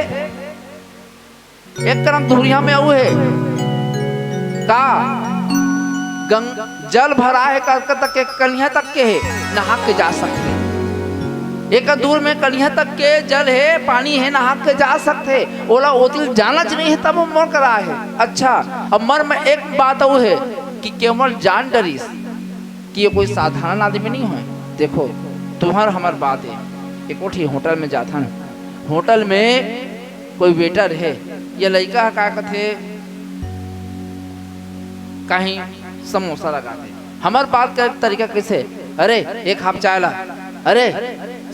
एक करम धुरिया में अउ हे का, गंग-, जल भरा हे का, का तक के, कनिहा तक के हे, नहा के जा सकथे। एक दूर में कनिहा तक के जल हे, पानी हे, नहा के जा सकथे। ओला ओतिल जाना च नहीं हे, तब वो मोर करा हे। अच्छा, अब मर में एक बात अउ हे कि केवट जान डरिस कि ये कोई साधारण आदमी नहीं होय। देखो, तुम्हर हमर बात हे, एको ठी होटल में जाथन, होटल में कोई वेटर हे, ये लइका ह का कथे, कहीं समोसा लगा दे। हमर बात करे के तरीका कैसे? अरे, एक हाफ चाय ला, अरे,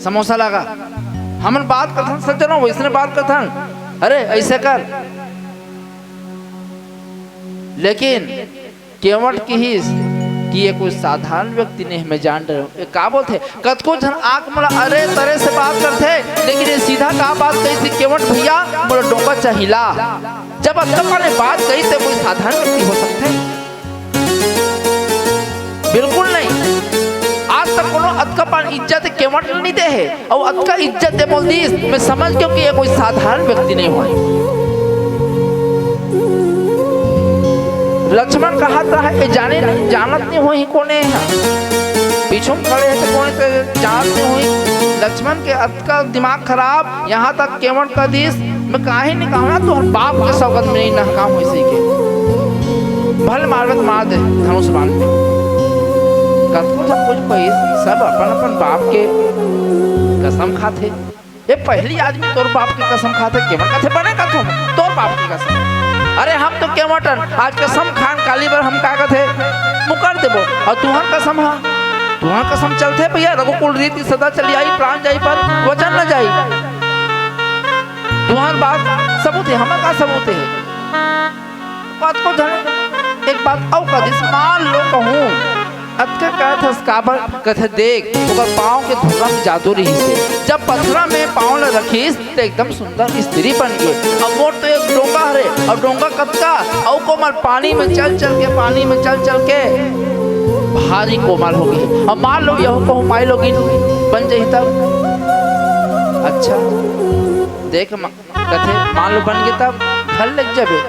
समोसा लगा। हमन बात करथन सज्जनों, वैसने बात करथन, अरे, ऐसे कर। लेकिन केवट किहिस कि ये कोई साधारण व्यक्ति नहीं, मैं जान रहे हूँ। ये का बोलथे? कतको झन आंख मोला अरे तरे से बात करथे, लेकिन ये सीधा का बात कहिस कि केवट भैया, मोला डोंगा चाहिला। जब अतका माने बात कहिस, ते कोई साधारण व्यक्ति हो सकथे? बिल्कुल नहीं। आज तक कोनो अतका पान इज्जत केवट ल नहीं दे हे, अउ अतका इज्जत दे बोल दिस, मैं समझ गयो कि ये कोई साधारण व्यक्ति नहीं होय। लक्ष्मण कहत रहा, ये जाने नहीं, जानत नहीं होही कोने हे। पीछू में खड़े हे तो कोने तो जानत नहीं होही। लक्ष्मण के अतका दिमाग खराब, यहाँ तक केवट कह दिस, मैं काहे नहीं कहूँ ना, तोहर बाप के सौगंध में नहीं नहकाऊँ इसी के। भले मारबे तो मार दे धनुष बाण में। कतको झन कुछ कहिस, सब अपन अपन बाप के कसम खाथे। ये पहली आदमी तोर बाप के कसम खाथे, केवट कथे बने कथों, तोर बाप के कसम। अरे हम तो केवटन, आज कसम खान काली बर हम का कथे, मुकर देबो। अउ तुहर कसम हा, तुहर कसम चलथे भैया, रघुकुल रीति सदा चली आई, प्राण जाई पर वचन न जाई। तुहर बात सबूत हे, हमर का सबूत हे? कतको झन एक बात अउ कह दिस, मान लो कहूँ, अतके कहत हस काबर? कथे देख, ओकर पाँव के धुर्रा में जादू रहिस हे। जब पथरा में पाँव ल रखिस, त एकदम सुंदर स्त्री बन गे। अब मोर तो एक डोंगा हरे, अउ डोंगा कतका, अउ कोमल, पानी में चल चल के, पानी में चल चल के भारी कोमल हो गे। अब मान लो यहू कहूँ माई लोगिन बन जाही तब। अच्छा, देख मा-, कथे, मान लो बन गे तब घर ले जाबे।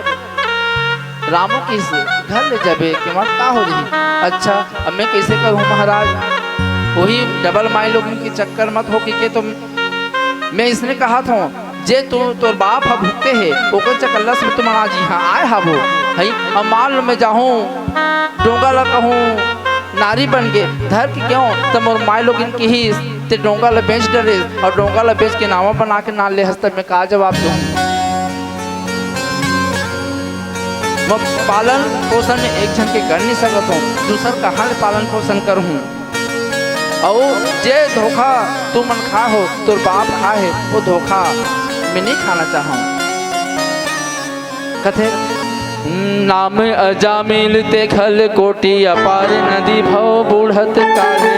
रामू किस घर ले जाबे, केवट का हो जाही? अच्छा, अब मैं कैसे करूँ महाराज? वही डबल माई लोगन के चक्कर मत हो के, के तो मैं इसने कहा था, जे तू, तोर बाप ह भुगते हे, ओकर चकल्लस में तुम आज यहाँ आए हबो। हई, अब मान लो मैं जाहूँ, डोंगा ला कहूँ, नारी बन के धर के गेहूँ, त मोर माई लोगिन किहिस, ते डोंगा ला बेच डरेस, अउ डोंगा ला बेच के नावा बना के ना ले हस, त मैं का जवाब दूँ? मैं पालन पोषण में एक झन के कर नहीं सकत हूँ, दूसर कहाँ ले पालन पोषण करहूँ? अउ जे धोखा तुमन खा हो, तोर बाप खा हे, वो धोखा मैं नहीं खाना चाहूँ। कथे, नाम अजामिल ते खल कोटि अपार, नदी भव बूढ़त काढ़े।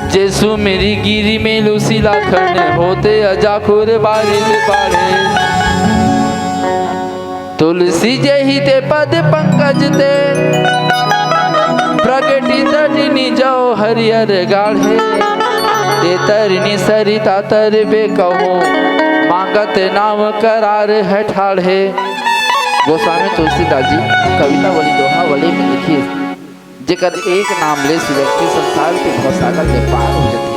जे सुमिरि गिरि मेलु सिलाखन, होते अजाखुर बारित बाढ़े। तुलसी जेहि ते पद पंकज ते, प्रगटि तरिनि जौ हरियर गाढ़े। ते तरिनि सरिता तरबे कहूँ, मांगत नाम करार है ठाढ़े। गोस्वामी तुलसीदास जी कविता वाली दोहा वाली में लिखिस, जेकर एक नाम ले से व्यक्ति संसार के भवसागर ले पार हो जाथे।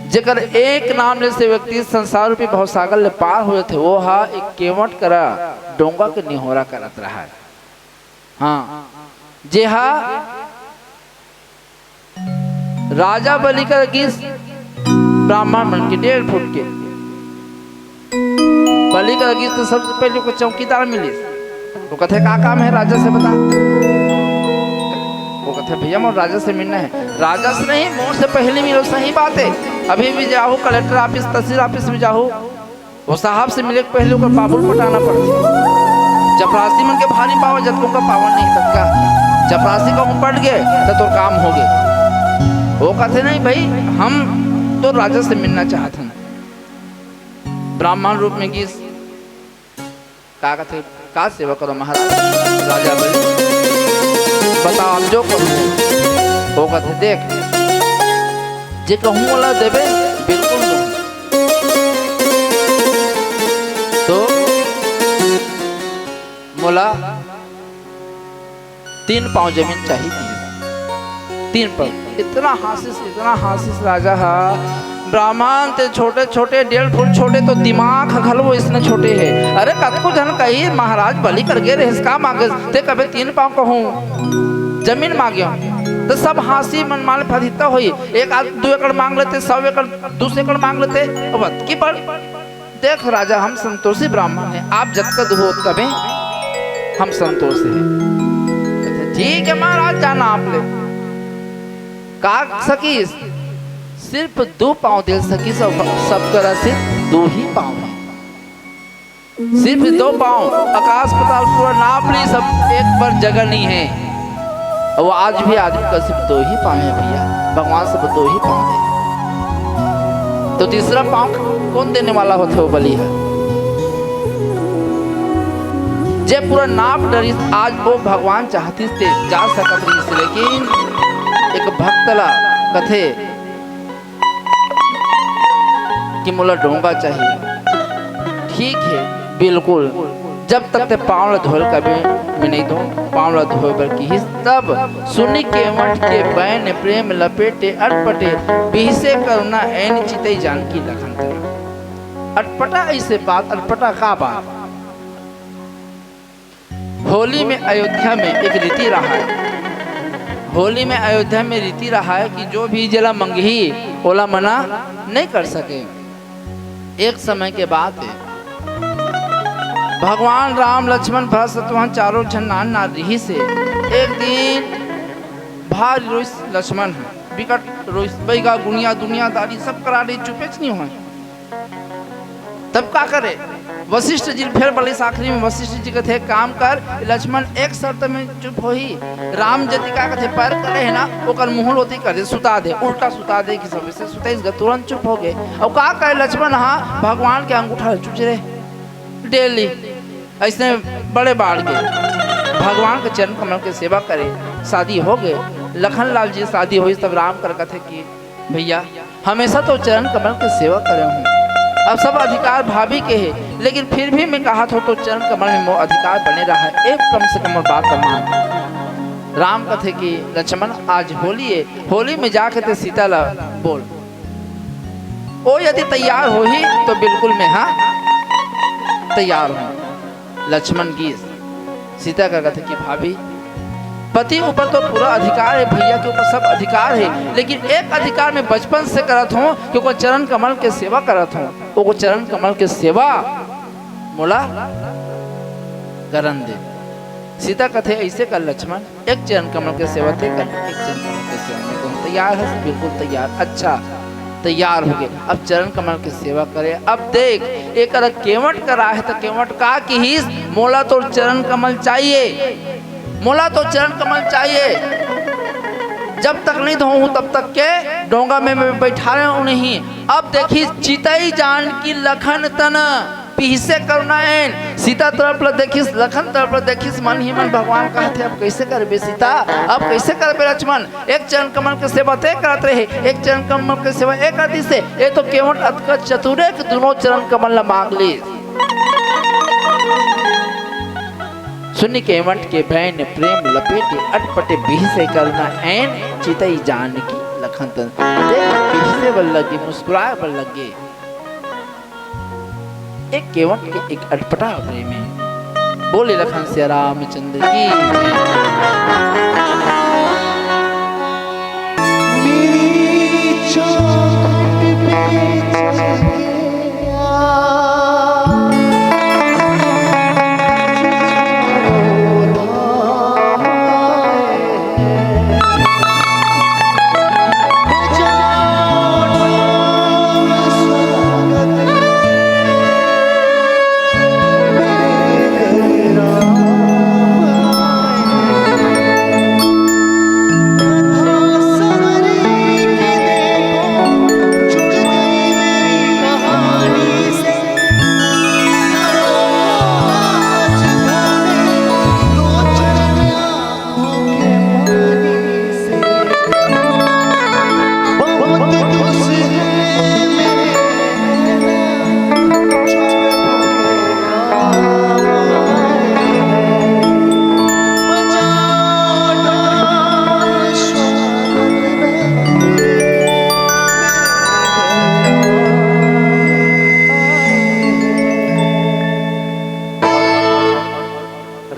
जेकर एक नाम ले से व्यक्ति संसार रूपी भवसागर ले पार हो जाथे, वो हा एक केवट करा डोंगा के निहोरा करत रहा है। हाँ, जेहा राजा बलि कर गिस ब्राह्मण मन के डेढ़ फुट के। बलि कर गिस तो सबसे पहले ओकर चौकीदार मिलिस। वो कथे, "का काम है राजा से, बता।" वो कथे, "भैया, मोर राजा से मिलना है।" "राजा से नहीं, मोर से पहले मिलो।" "सही बात है, अभी भी जाहू कलेक्टर ऑफिस, तहसील ऑफिस में जाहू, वो साहब से मिले के पहले ओकर बाबुल पटाना पड़थे। चपरासी मन के भारी पावर, जतको का पावर नहीं ततका। चपरासी का पट गए तो तोर काम हो गए।" वो कथे, "नहीं भाई, हम तो राजा से मिलना चाहत हन।" ब्राह्मण रूप में गिस, का कथे, "का सेवा करो महाराज?" राजा बोले, "बताओ, आप जो कहो।" वो कथे, "देख, जे कहूँ वाला देबे, बिल्कुल दूँ। तो मोला तीन पाँव जमीन चाहिए।" तीन पाँव। इतना हाँसिस, इतना हाँसिस राजा हा, "ब्राह्मण, ते छोटे छोटे, डेढ़ फुट छोटे, तो दिमाग ह घलो इसने छोटे है। अरे, कतको झन कही, महाराज बलि कर गे रहिस, का मांगे? ते कबे तीन पाँव कहूँ जमीन मांगे हो।" तो सब हाँसी मन माल फदिता होई, एक आध दो एकड़ मांग लेते, सौ एकड़, दो सौ एकड़ मांग लेते, अब अतकी बड़। "देख राजा, हम संतोषी ब्राह्मण हैं, आप जतका दुहो ओतका में हम संतोष हैं।" कथे, "ठीक है महाराज, जाना आप ले।" का सकीस, सिर्फ दो पाँव दे सकीस, सब, सब करा सिर्फ दो ही पाँव है। सिर्फ दो पाँव, आकाश पाताल पूरा नाप ली, सब एक पर जगह नहीं है। और वो आज भी आदमी का सिर्फ दो ही पाँव है भैया, भगवान सब दो ही पाँव है। तो तीसरा पाँव कौन देने वाला होथे वो बलि हा? जे पूरा नाप डरिस, आज वो भगवान चाहतिस ते जा सकत रहिस, लेकिन एक भक्त ला कथे कि मोला डोंगा चाहिए। ठीक है, बिल्कुल, जब तक ते पाँव ला धोए ल कबे मैं नहीं दूँ, पाँव ला धोए बर किहिस, तब सुनि केवट के बैन प्रेम लपेटे अटपटे, बिहसे करुणा ऐन चितई जानकी लखन तरा। अटपटा ऐसे बात, अटपटा का बात? होली में अयोध्या में एक रीति रहा है, होली में अयोध्या में रीति रहा है कि जो भी जेला मंगही, ओला मना नहीं कर सके। एक समय के बात है, भगवान राम, लक्ष्मण, भरत, शत्रुघ्न चारों झन नान नान रिहिस हे। एक दिन भारी रोइस लक्ष्मण ह, बिकट रोइस, बइगा, गुनिया, दुनियादारी सब करा डे, चुपेच नहीं होय। तब का करे? वशिष्ठ जी ल फेर बलिस, आखिरी में वशिष्ठ जी कथे, "एक काम कर, लक्ष्मण एक शर्त में चुप होही, राम जति का कथे पैर करे है ना, ओकर मुंह ल ओती कर दे, सुता दे, उल्टा सुता दे कि सब इसे सुताइस गा, तुरंत चुप हो गए।" अउ का करे लक्ष्मण, हाँ, भगवान के अंगूठा ल चुच रहे डेली, ऐसे बड़े बाढ़ के भगवान के चरण कमल के सेवा करे, शादी हो गए। लखन लाल जी शादी होइस तब राम कर कथे कि भैया, हमेशा तो चरण कमल के सेवा करे हूँ। अब सब अधिकार भाभी के हे, लेकिन फिर भी मैं कहा थो तो चरण कमल में मोर अधिकार बने रहा है, एक कम से कम मोर बात ला मान। राम कथे कि लक्ष्मण, आज होली है, होली में जाके ते सीता ला बोल, ओ यदि तैयार होही तो बिल्कुल मैं हाँ तैयार हूँ। लक्ष्मण गिस। सीता का कथे कि भाभी, पति ऊपर तो पूरा अधिकार है, भैया के ऊपर सब अधिकार है, लेकिन एक अधिकार मैं बचपन से करत हूँ कि ओकर चरण कमल के सेवा करत हूँ, ओकर चरण कमल के सेवा मोला करन दे। सीता कथे, ऐसे कर लक्ष्मण, एक चरण कमल के सेवा ते कर, एक चरण कमल के सेवा में तुम तैयार है, बिल्कुल तैयार। अच्छा, तैयार होगे, अब चरण कमल के सेवा करे। अब देख, एकरा केवट करा हे त केवट का किहिस, "मोला तो चरण कमल चाहिए, मोला तो चरण कमल चाहिए, जब तक नहीं धोहूं तब तक के डोंगा में मैं बैठा रहूं नहीं।" अब देखिस, चितई जानकी लखन तन, बिहसे करुणा एन। सीता तरफ ल देखिस, लखन तरफ ल देखिस, मन ही मन भगवान कहत हे, "अब कइसे करबे सीता, अब कइसे करबे लक्ष्मण?" एक चरण कमल के सेवा ते करत रहे, एक चरण कमल के सेवा ए कर दिसे। ए तो केवट अतका चतुर हे कि दूनों चरण कमल ल मांग लिस। सुनि केवट के भय ने प्रेम लपेटे, अटपटे बिहसे करुणा एन, चितई जानकी लखन तन। देख, बिहसे बर लगे, मुस्कुराए बर लगे। एक केवट के एक अटपटा प्रेम हे। बोले लखन सिया रामचंद्र की जय। मेरी चौखट पे चढ़ के आ,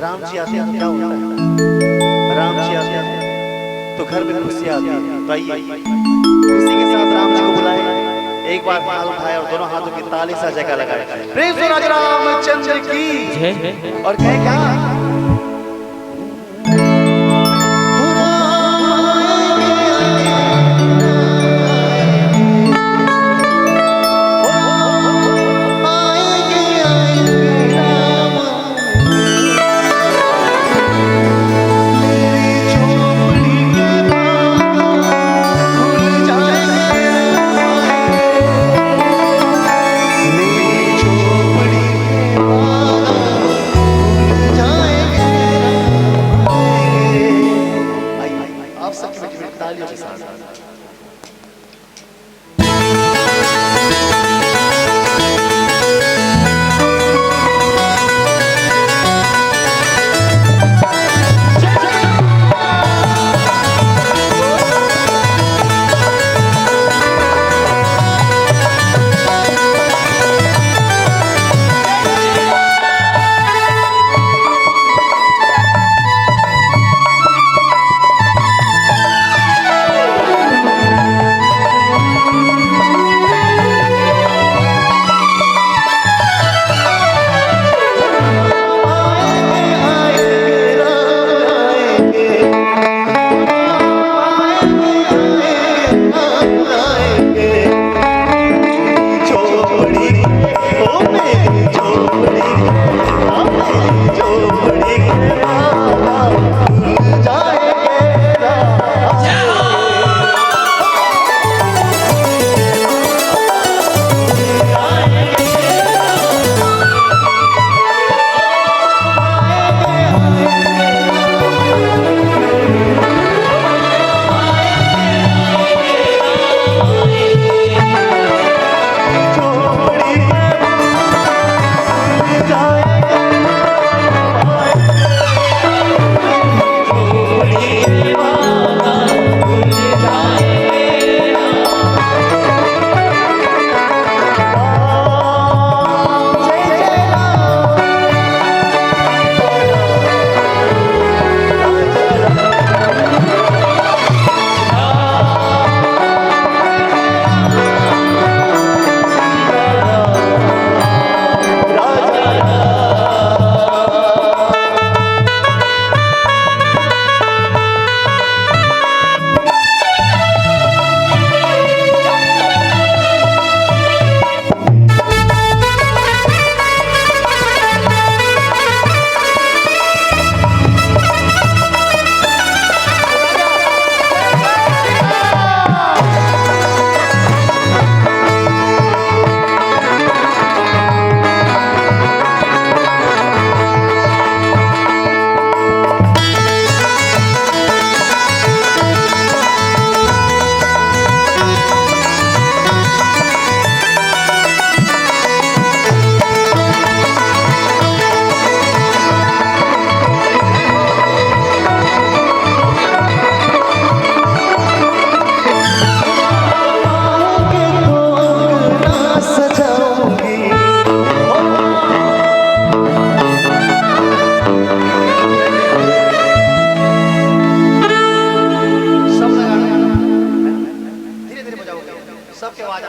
राम जी आते हैं तो क्या होता है? राम जी आते हैं तो घर में खुशी आती है। तो आइए, खुशी के साथ राम जी को बुलाए, एक बार हाथ उठाए और दोनों हाथों की ताली से जयकार लगाए। प्रेम से राजा रामचंद्र की जय। और कहे क्या?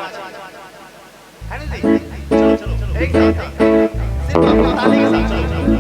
है ना जी? चलो, चलो, एक साथ, सिर्फ आपको ताली के साथ, चलो, चलो।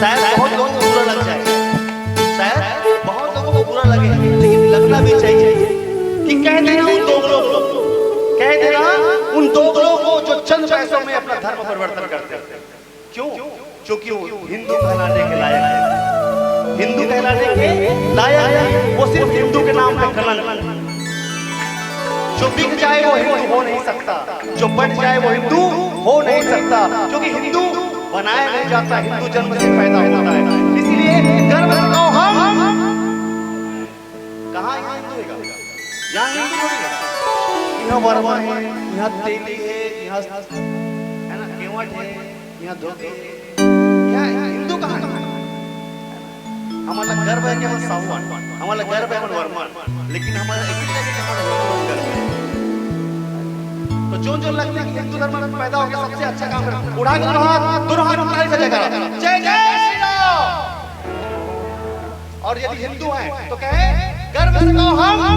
शायद बहुत लोगों को बुरा लग जाए, शायद बहुत लोगों को बुरा लगे, लेकिन लगना भी चाहिए कि कह देना उन दोगलों को, कह देना उन दोगलों को जो चंद पैसों में अपना धर्म परिवर्तन करते हैं। क्यों? क्योंकि वो हिंदू कहलाने के लायक है, हिंदू कहलाने के लायक है। वो सिर्फ हिंदू के नाम पे कलंक। जो बिक जाए वो हिंदू हो नहीं सकता, जो बट जाए वो हिंदू हो नहीं सकता, क्योंकि हिंदू बनाया नहीं जाता, हिंदू जन्म से पैदा होता है। इसलिए गर्व से कहो हम। कहाँ यहाँ हिंदू है? यहाँ हिंदू थोड़ी है। यहाँ वर्मा है, यहाँ तेली है, यहाँ, है ना, केवट है, यहाँ धोबी है। क्या है? हिंदू कहाँ है? हमन ला गर्व है कि हमन साहू आन, हमन ला गर्व है हमन वर्मन, लेकिन हमन ला ऐसे नहीं लगे कि हमन ला हिंदू गर्व है। तो जो जो लगता है कि हिंदू धर्म में पैदा होकर सबसे अच्छा काम करे, उठा के दोनों हाथ, दोनों हाथ उठा के जय करो, जय जय श्री राम। और यदि हिंदू है तो कहे, गर्व से कहो हम।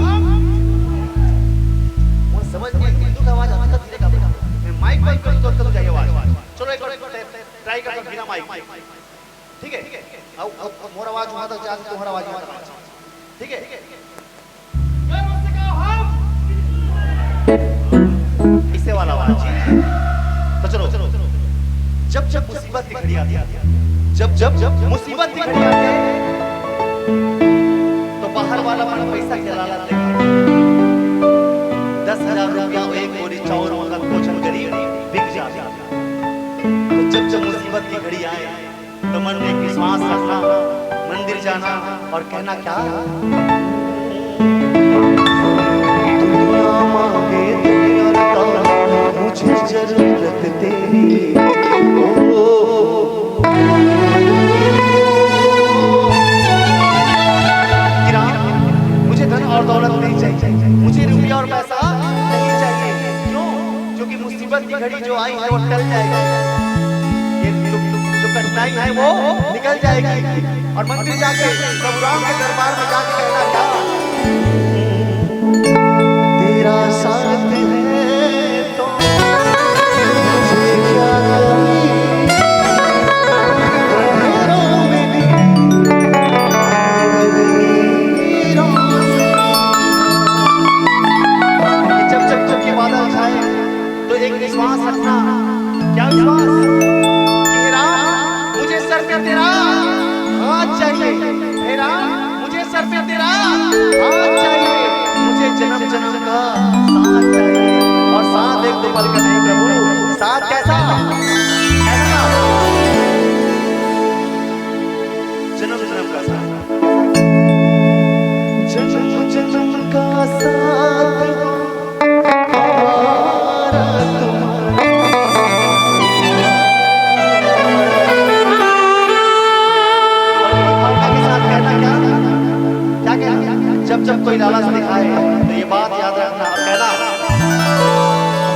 वो समझ में हिंदू का आवाज आता धीरे का, मैं माइक बंद कर दो, तो जाइए आवाज। चलो एक बार ट्राई करते हैं बिना माइक। ठीक है? अब, अब मोर आवाज वहां तक जाके तुम्हारा आवाज यहाँ तक आ जाए। ठीक है? गर्व से कहो हम। इसे वाला आवाज। तो चलो, जब जब मुसीबत की घड़ी आती है, जब जब मुसीबत की घड़ी आती है, तो बाहर वाला मन पैसा के लालच देखाथे। दस हजार रुपया, एक बोरी चाउर मंगत कोचन गरीब बिक जाथे। तो जब जब मुसीबत की घड़ी आए, तो मन में एक विश्वास रखना, मंदिर जाना और कहना क्या? दुनिया मांगे दुनिया रता, मुझे जरूरत तेरी। ओ, कि राम, मुझे धन और दौलत नहीं चाहिए, मुझे रुपया और पैसा नहीं चाहिए। क्यों? क्योंकि मुसीबत की घड़ी जो आई है, वो टल जाएगी। ये जो, जो कठिनाई है, वो निकल जाएगी। और मंदिर जाके, प्रभु राम के दरबार में जाके कहना क्या? तेरा साथ है तो मुझे क्या कमी? जब जब जब ये बादल छाए, तो एक विश्वास रखना। क्या विश्वास? कि हे राम, मुझे सर पे तेरा हाथ चाहिए। हे राम, मुझे सर पे तेरा हाथ चाहिए। मुझे जन्म जन्म का साथ चाहिए। और साथ एक दो पल का नहीं प्रभु, साथ कैसा? ऐसा। जन्म जन्म का साथ। जन्म जन्म का साथ। जब जब कोई लालच दिखाए, तो ये बात याद रखना, कहना,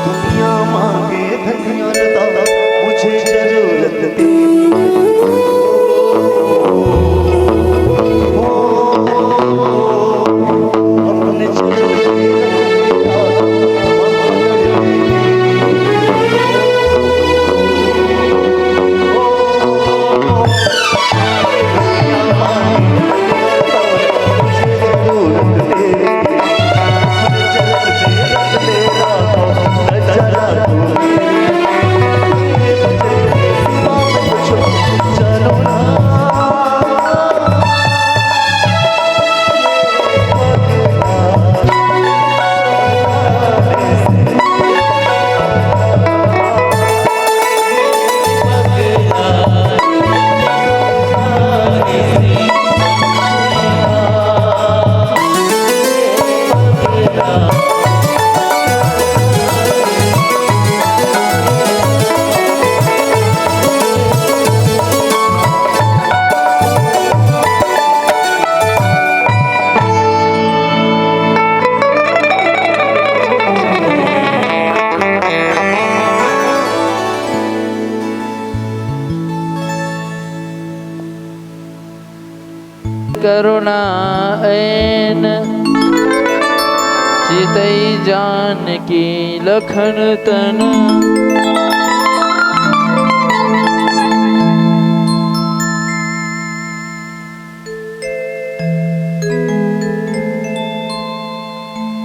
दुनिया मांगे धनिया रता, मुझे जरूरत तेरी। करुणा ऐन चितई जानकी लखन तन।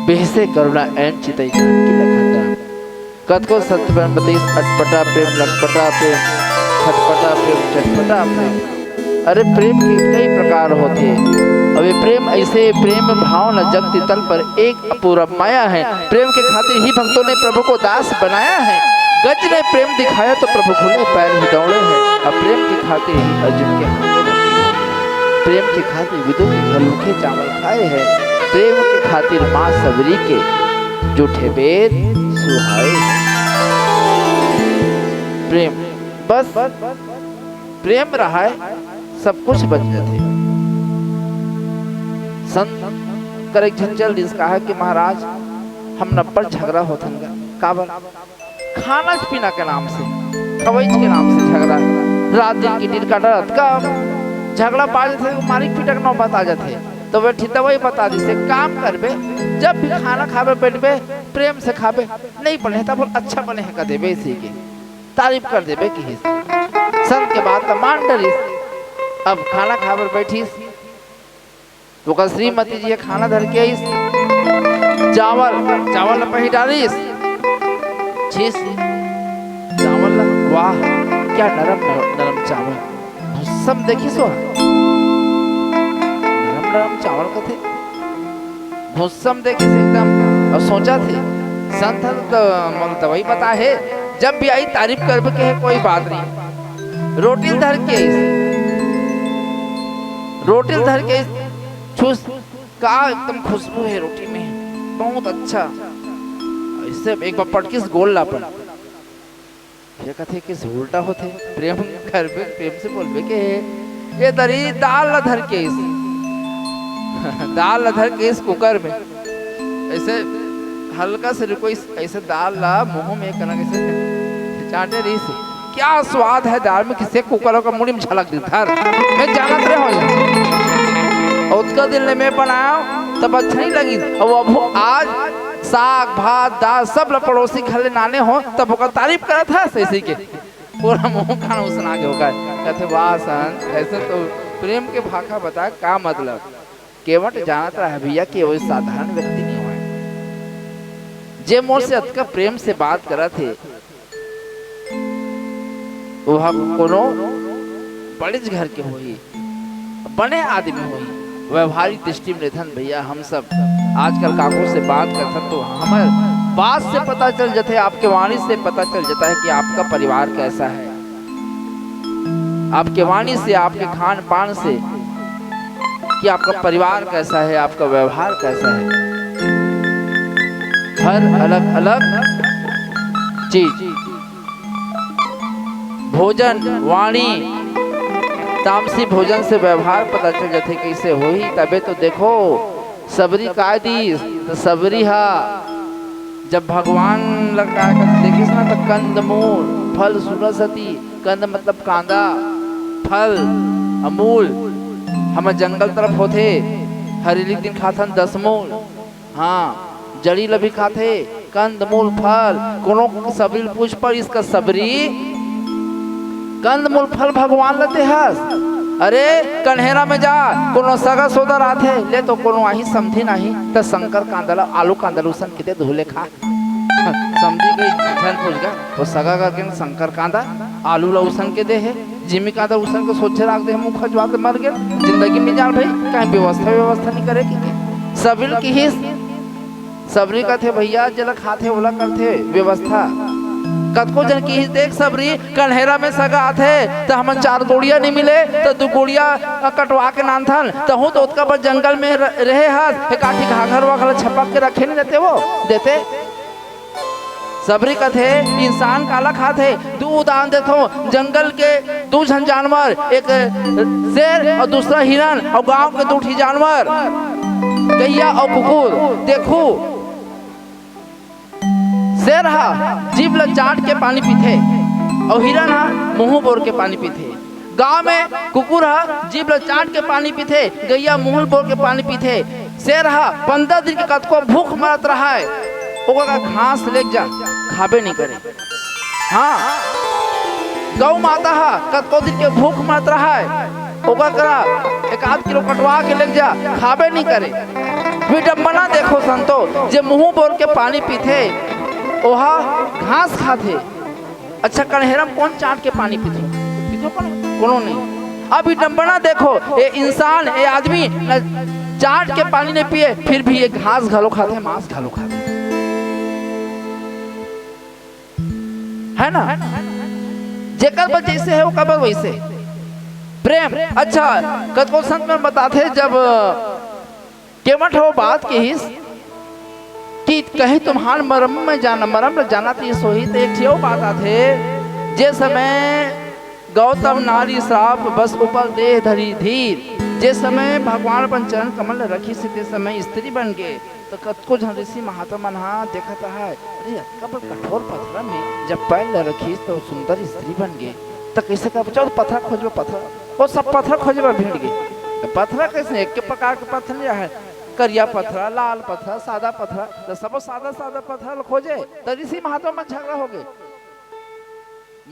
बिहसे करुणा ऐन चितई जानकी लखन तन। कतको संत बन बतीस अटपटा प्रेम, लटपटा प्रेम, खटपटा प्रेम, चटपटा प्रेम। अरे, प्रेम के कई प्रकार होथे। अब ये प्रेम ऐसे प्रेम भाव न जगती तल पर एक अपूरा माया है। प्रेम के खातिर ही भक्तों ने प्रभु को दास बनाया है। गज ने प्रेम दिखाया तो प्रभु खुले पैर ही दौड़े हैं। अब प्रेम के खातिर ही अर्जुन के हाथ में लगी है। प्रेम के खातिर विदुर के घर रूखे चावल खाए हैं। प्रेम के खातिर माँ सबरी के जूठे बेर सुहाए हैं। प्रेम बस प्रेम रहय, सब कुछ बन जाथे। संत कर एक झन चल दिस, कहा कि महाराज, हम नब्बड़ झगड़ा होथन गा। काबर? खाना पीना के नाम से, खवईच के नाम से झगड़ा। रात दिन की टिटकाटा, अतका झगड़ा पा जाथे, मारिक पीटा के नौबत आ जाथे। तो बैठी दवाई बता दिस, एक काम करबे, जब भी खाना खाबे बैठबे, प्रेम से खाबे, नहीं बने हे त बोल, अच्छा बने हे कह देबे, इसी के तारीफ कर देबे किहिस। संत के बात त मान डरिस। अब खाना खाबर बैठिस, तो ओकर श्रीमती जी ह खाना धर के आइस, चावल, चावल ल पहिर डारिस, छीस चावल ल, वाह, क्या नरम, नरम, नरम चावल। भुस्सम देखिस ओ, नरम नरम चावल कथे, भुस्सम देखिस एकदम। अउ सोचथे, संत ह त मोला दवाई बताहे, जब भी आही तारीफ करबे के हे, कोई बात नहीं। रोटी ल धर के आइस, रोटी ल धर के आइस, छूस, का एकदम खुशबू हे रोटी में, बहुत अच्छा। अइसे एक बार पटकिस गोल ल अपन, फेर कथे कि उल्टा होथे, प्रेम करबे, प्रेम से बोलबे के हे। ए दरी दाल ल धर के आइस, दाल ल धर के आइस कुकर में, अइसे हल्का से रुकोइस, अइसे दाल ल मुंह में कना कइसे चाटे रहिस। क्या स्वाद है दाल में, किसे कुकर का मुड़ी में झलक दिस धर, मैं जानत रहे हों। अउ ओतका दिन ले मैं बनाओं, तब अच्छा नहीं लगिस। अउ अब आज साग, भात, दाल सब ल पड़ोसी घर ले लाने हों, तब ओकर तारीफ करत हस अइसे के। पूरा मुंह कान उसना के ओकर। कथे, "वाह संत, अइसे तो प्रेम के भाखा बता, का मतलब?" केवट जानत रहे भैया कि वो साधारण व्यक्ति नहीं होय। जे मोर से अतका प्रेम से बात करत हे, वो ह कोनो बड़ेच घर के होही, बने आदमी होही। व्यवहारिक दृष्टि में लेथन भैया, हम सब आजकल काकरो से बात करथन तो हमर बात से पता चल जाथे, आपके वाणी से पता चल जाता है कि आपका परिवार कैसा है, आपके वाणी से, आपके खान पान से कि आपका परिवार कैसा है, आपका व्यवहार कैसा है। हर अलग अलग चीज, भोजन, वाणी, तामसी भोजन से व्यवहार पता चल जाथे कइसे होही। तबे तो देखो, सबरी काय दिस, त सबरी ह जब भगवान ल काय कर देखिस ना, त कंद मूल फल सुनसती, कंद मतलब कांदा, फल, अमूल, हमर जंगल तरफ होथे, हरेली दिन खाथन दस मूल। हाँ, जड़ी ल भी खाथे, कंद मूल फल। कोनो सबरी ल पूछ पड़िस का, सबरी, कंद मूल फल भगवान ल देहस? अरे, कन्हेरा में जा, कोनो सगा सोदर आथे, ले तो कोनो आही समधिन आही, त शंकर कांदा ल, आलू कांदा ल उसन के दे, धुले खा। समधी कही झन पूछ गा, वो सगा करके न शंकर कांदा, आलू ल उसन के दे हे, जिमी कांदा उसन के सोझे राख दे हे, मुंह खजवा के मर गेल, जिंदगी में जान भाई, कहीं व्यवस्था, व्यवस्था नहीं करे कि, कि? सबरी ल किहिस, सबरी कथे, "भैया, जेला खाथे, ओला करथे व्यवस्था।" कतको जन किहिस, "देख सबरी, कन्हेरा में सगा आथे, त हमन चार गोड़िया नहीं मिले, त दू गोड़िया कटवा के नानथन, तहूं तो ओतका बर जंगल में र-, रहे हस, एक आठी घाघर वाघर छपक के रखे नहीं रहते वो, देते।" सबरी कथे, "इंसान काला खाथे?" दू उदाहरण देथों, जंगल के दू झन जानवर, एक शेर अउ दूसरा हिरन, अउ गांव के दू ठी जानवर, गैया अउ कुकुर। देखू, शेर ह जीभ ल चाट के पानी पीथे, अउ हिरन ह मुंह बोर के पानी पीथे। गांव में कुकुर ह जीभ ल चाट के पानी पीथे, गैया मुंह बोर के पानी पीथे। शेर ह पंद्रह दिन के कतको भूख मरत रहय, ओकर का घास लेग जा, खाबे नहीं करे। हाँ, गौ माता ह कतको दिन के भूख मरत रहय, ओकर करा एक आध किलो कटवा के लेग जा, खाबे नहीं करे। विडंबना देखो संतो, जे मुंह बोर के पानी पीथे, ओहा घास खाथे। अच्छा, कन्हेरा म कोन चाट के पानी पीथे? पीथे कोन? कोनो नहीं। अब विडंबना देखो, ये इंसान, ये आदमी न चाट के पानी नहीं पिए, फिर भी ये घास घलो खाथे, मांस घलो खाथे। है ना? जेकर बर जैसे है, ओकर बर वैसे। प्रेम, अच्छा, कतको संत में बताथे, जब केवट हो बात किहिस कि कहीं तुम्हार मरम में जाना, मरम में जाना तीस होही, तो एक ठियो बात आथे, जे समय गौतम नारी श्राप बस उपल देह धरी धीर। जे समय भगवान अपन चरण कमल ल रखिस हे, ते समय स्त्री बन गे। त कतको झन ऋषि महात्मा मन ह देखत आहय, अरे, अतका बड़ कठोर पथरा में जब पैर ल रखिस, त सुंदर स्त्री बन गे। त कइसे करबो? चल, पथरा खोजबो, पथरा। ओ सब पथरा खोजे बर भिड़ गे। त पथरा कइसे? एक के प्रकार के पथरा नइ हे, करिया पथरा, लाल पथरा, सादा पथरा। त सबो सादा सादा पथरा ल खोजे, त ऋषि महात्मा मन झगड़ा हो गे।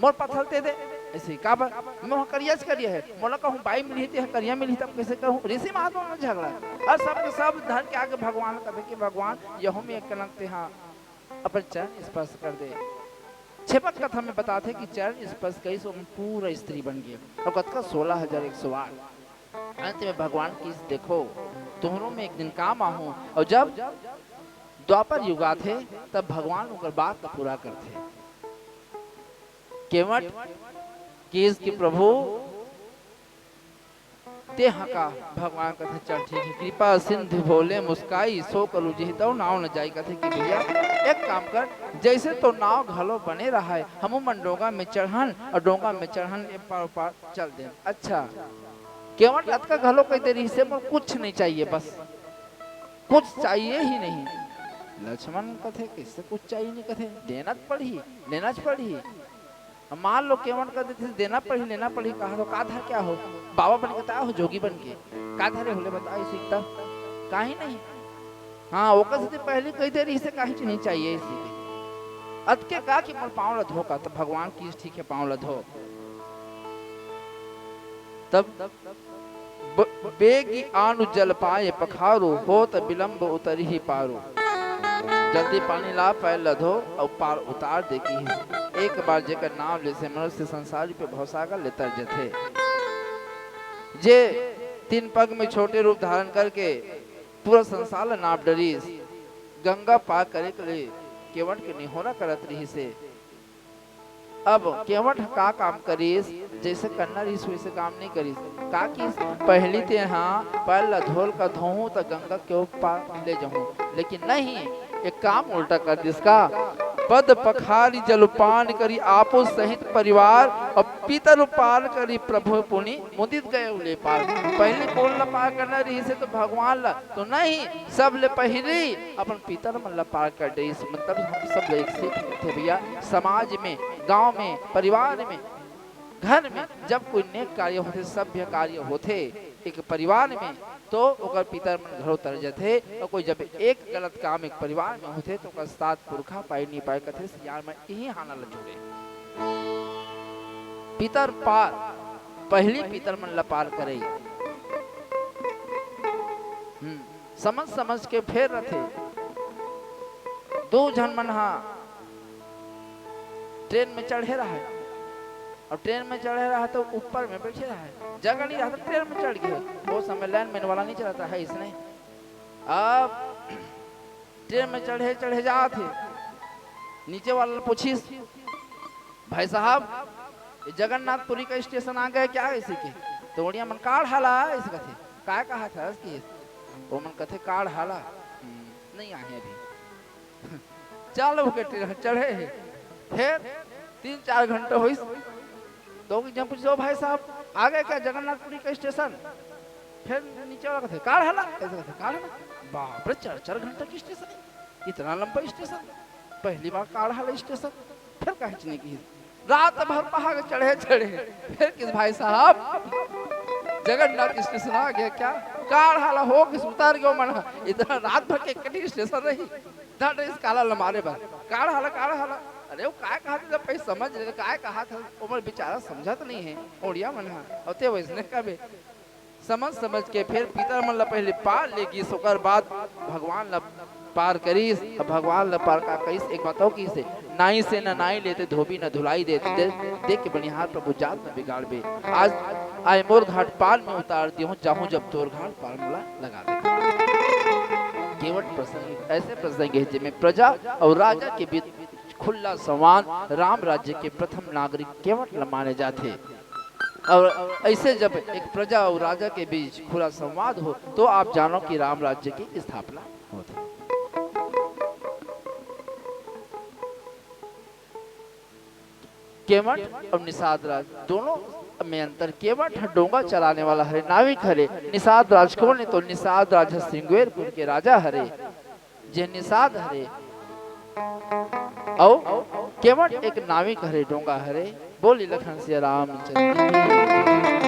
मोर पथरा ल ते दे। अइसे काबर? मोर ह करियाच करिया हे। मोला कहूँ बाई मिलही, ते ह करिया मिलही, तब कइसे कहूँ? ऋषि महात्मा मन झगड़ा। अउ सब के सब धर के आगे भगवान ल कथे कि भगवान, यहू में एक कलंक ते ह अपन चरण स्पर्श कर दे। छेपक कथा में बताथे कि चरण स्पर्श करिस, ओमन पूरा स्त्री बन गे। अउ कतका? सोलह हजार एक सौ आठ। अंत में भगवान किहिस, देखो, तुहरो में एक दिन काम आहूँ। अउ जब द्वापर युग आथे, तब भगवान ओकर बात ल पूरा करथे। केवट किहिस कि प्रभु, ते ह का? भगवान कथे, चल ठीक हे, कृपा सिंधु भोले मुस्काई, सो कलु जेहि तव नाव न जाई। कथे कि भैया, एक काम कर, जइसे तो नाव घलो बने रहय, हमू मन डोंगा में चढ़न अउ डोंगा में चढ़न, ए पार ओ पार चल देन। अच्छा, केवट अतका घलो कहि दे रिहिस हे, मोर कुछ नहीं चाहिए, बस कुछ चाहिए ही नहीं। लक्ष्मण कथे, कइसे कुछ चाहिए नहीं? कथे, देना त पड़ही, लेना च पड़ही। अब मान लो केवट कहि देथे, देना पड़ही, लेना पड़ही, कहा तो का धर के आए हो? बाबा बन के त आए हो, जोगी बन के। का धरे हो ले बता, इसे इतना काहे नहीं? हाँ, ओकर सेती पहिली कहि दे रिहिस हे, काहीच नहीं चाहिए इसे के। अतके का कि मोर पाँव ल धो का, त भगवान किहिस, ठीक हे, पाँव ल धो। तब ब-, बेगी आनु जल पाए पखारो, होत विलंब उतरही पारो। जल्दी पानी ला, पैर ल धो अउ पार उतार दे किहिस। एक बार जेकर नाम लेसे मनुष्य, संसार रूपी भवसागर ले तर जथे। जे तीन पग में छोटे रूप धारण करके पूरा संसार ल नाप डरिस, गंगा पार करे के लिए केवट के निहोरा करत रिहिस हे। अब केवट ह का काम करिस, जइसे करना रिहिस वइसे काम नइ करिस। का किहिस, पहिली ते ह पैर ल धोल का धोहूं त गंगा के ओ पार ले जहूं, लेकिन नहीं, एक काम उल्टा कर दिस का, पद पखारी जल पान करी आपो सहित परिवार, अउ पितर पार करी प्रभु पुनि मुदित गए उले पार। पहिली कोन ल पार करना रिहिस हे, त भगवान ल, त नहीं, सब ले पहिली अपन पितर मन ल पार कर देइस, मतलब हम सब ल एक सीख मिलथे भैया। समाज में, गांव में, परिवार में, घर में जब कोई नेक कार्य होथे, सभ्य कार्य होथे एक परिवार में, तो ओकर पितर मन घलो तर जथे। अउ कोई जब एक गलत काम एक परिवार में होथे, तो ओकर सात पुरखा पाई नहीं पाए, कथे सियान मन इही हाना ल जोड़े। पितर पार, पहिली पितर मन ल पार करई। हम्म, समझ समझ के फेर रथे। दू झन मन ह ट्रेन में चढ़े रहय, अउ ट्रेन में चढ़े रहय त ऊपर में बइठे रहय, जगह नइ रहय त ट्रेन में चढ़ गे। ओ समय लाइनमैन वाला नइ चलत रहय इसने। अब ट्रेन में चढ़े चढ़े जात हे, नीचे वाला ल पूछिस, भाई साहब, ये जगन्नाथपुरी का स्टेशन आ गए क्या? इसी के तो ओड़िया मन काढ़ हाला, इसे कथे। काय कहाथस कि? ओमन कथे काढ़ हाला। हम्म, नहीं आहे अभी। चालू होके ट्रेन चढ़े हे, फेर तीन चार घंटा होइस, तो एक झन पूछिस, ओ भाई साहब, आ गए क्या जगन्नाथपुरी का स्टेशन? फेर नीचे वाला कथे काढ़ हाला, अइसे कथे काढ़ हाला। बाप रे, चार चार घंटा के स्टेशन हे, इतना लंबा स्टेशन, पहिली बार काढ़ हाला स्टेशन। फेर काहेच नइ किहिस। रात भर पहाड़ चढ़े चढ़े, फेर किहिस भाई साहब, जगन्नाथ स्टेशन आ गया क्या? काढ़ हाला हो गिस, उतर गे मन ह। इतना रात भर के कटी स्टेशन रही, डट इस काला ल मारे बर। काढ़ हाला, काढ़ हाला। अरे वो काय कहाथे, जब पहले समझ ले काय कहाथे, ओमन बेचारा समझत नहीं है ओड़िया मन ह। अउ ते वइसने कबे समझ समझ के फेर पितर मन ल पहले पार ले गिस, ओकर बाद भगवान ल पार करिस। अब भगवान ल पार का करिस, एक बात अउ किहिस हे, नाई से न नाई लेते, धोबी न धुलाई देते, दे, देख के बनिहार प्रभु जात न बिगाड़बे। आज आए मोर घाट पार में उतार दिहूं, जाहूं जब तोर घाट पार मोला लगा दे। केवट प्रसंग एक ऐसे प्रसंग हे, जेमे प्रजा अउ राजा के बीच खुल्ला संवाद, राम राज्य के प्रथम नागरिक केवट ल माने जाथे। अउ अइसे जब एक प्रजा अउ राजा के बीच खुला संवाद हो, तो आप जानो कि राम राज्य की स्थापना होथे। केवट अउ निषाद राज दोनों में अंतर। केवट ह डोंगा चलाने वाला हरे, नाविक हरे। निषाद राज कोन ए? तो निषाद राज ह सिंगवेरपुर के राजा हरे, जे निषाद हरे। अउ केवट एक नाविक हरे, डोंगा हरे। बोली लखन सिया रामचंद्र की।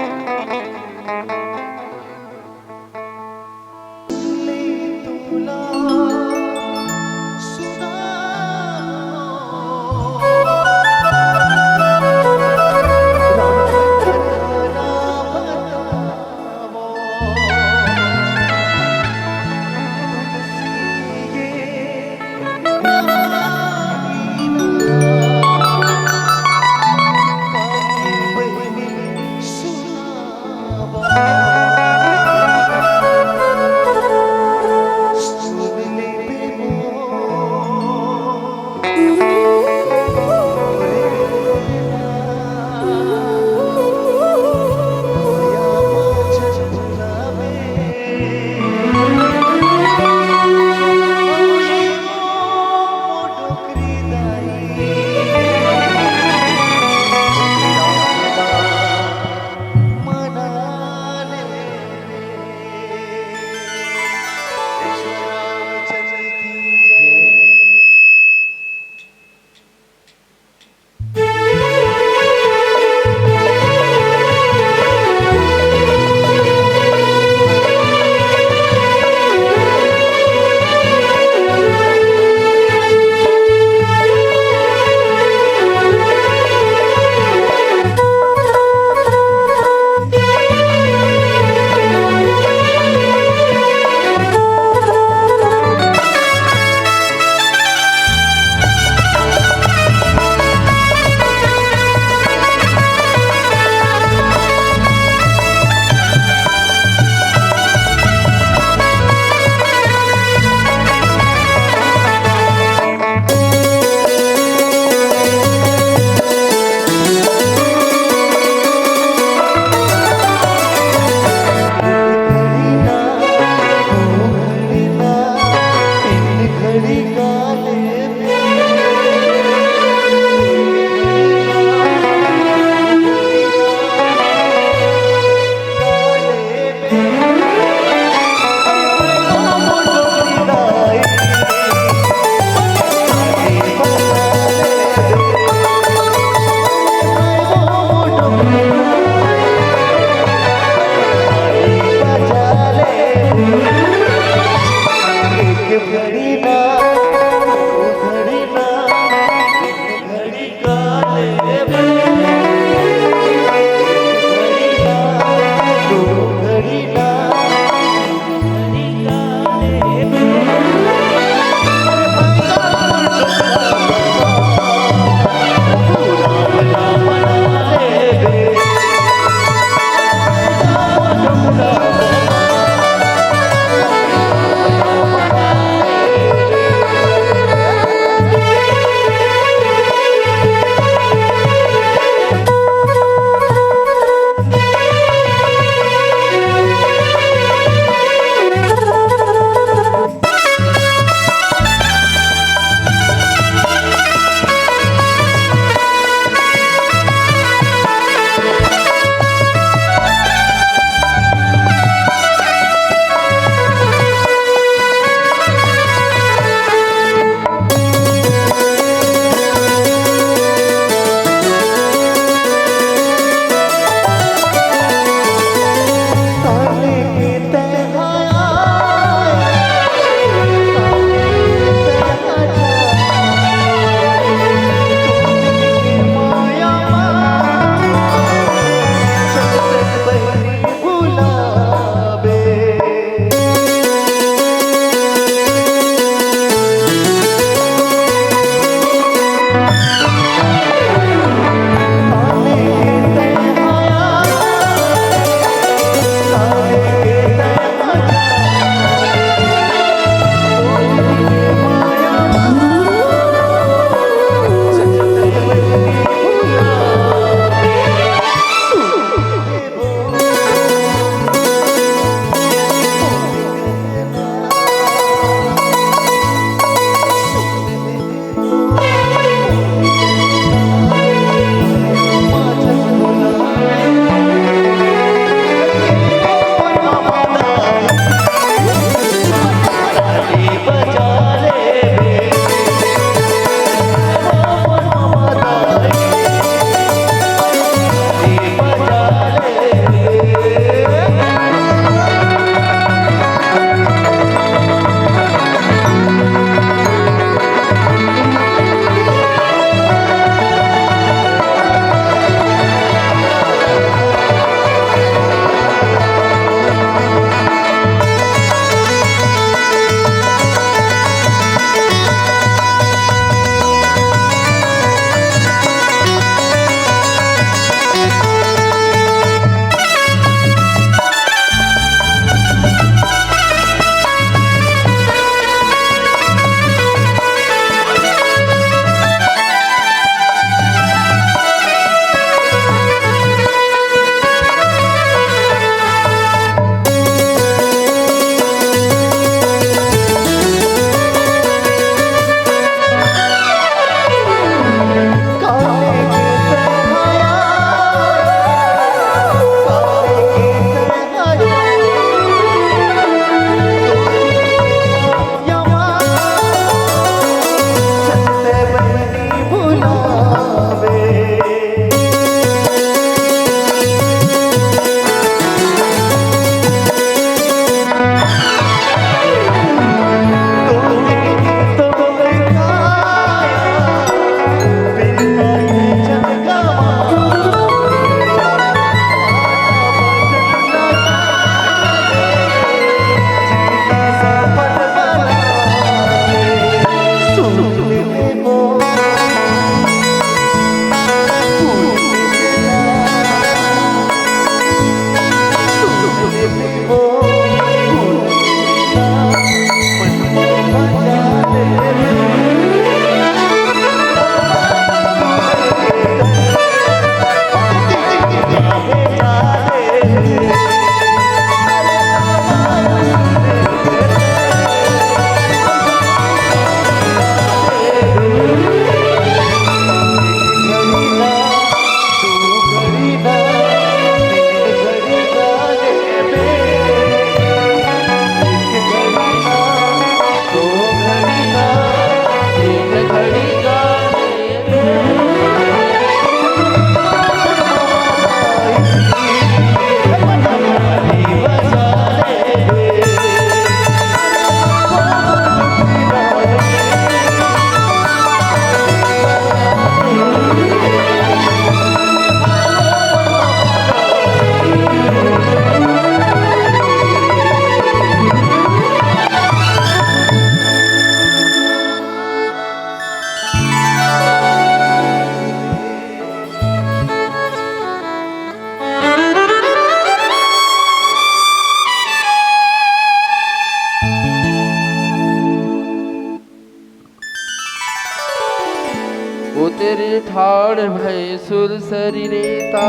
ठाढ़ भय सुर सरिरेता,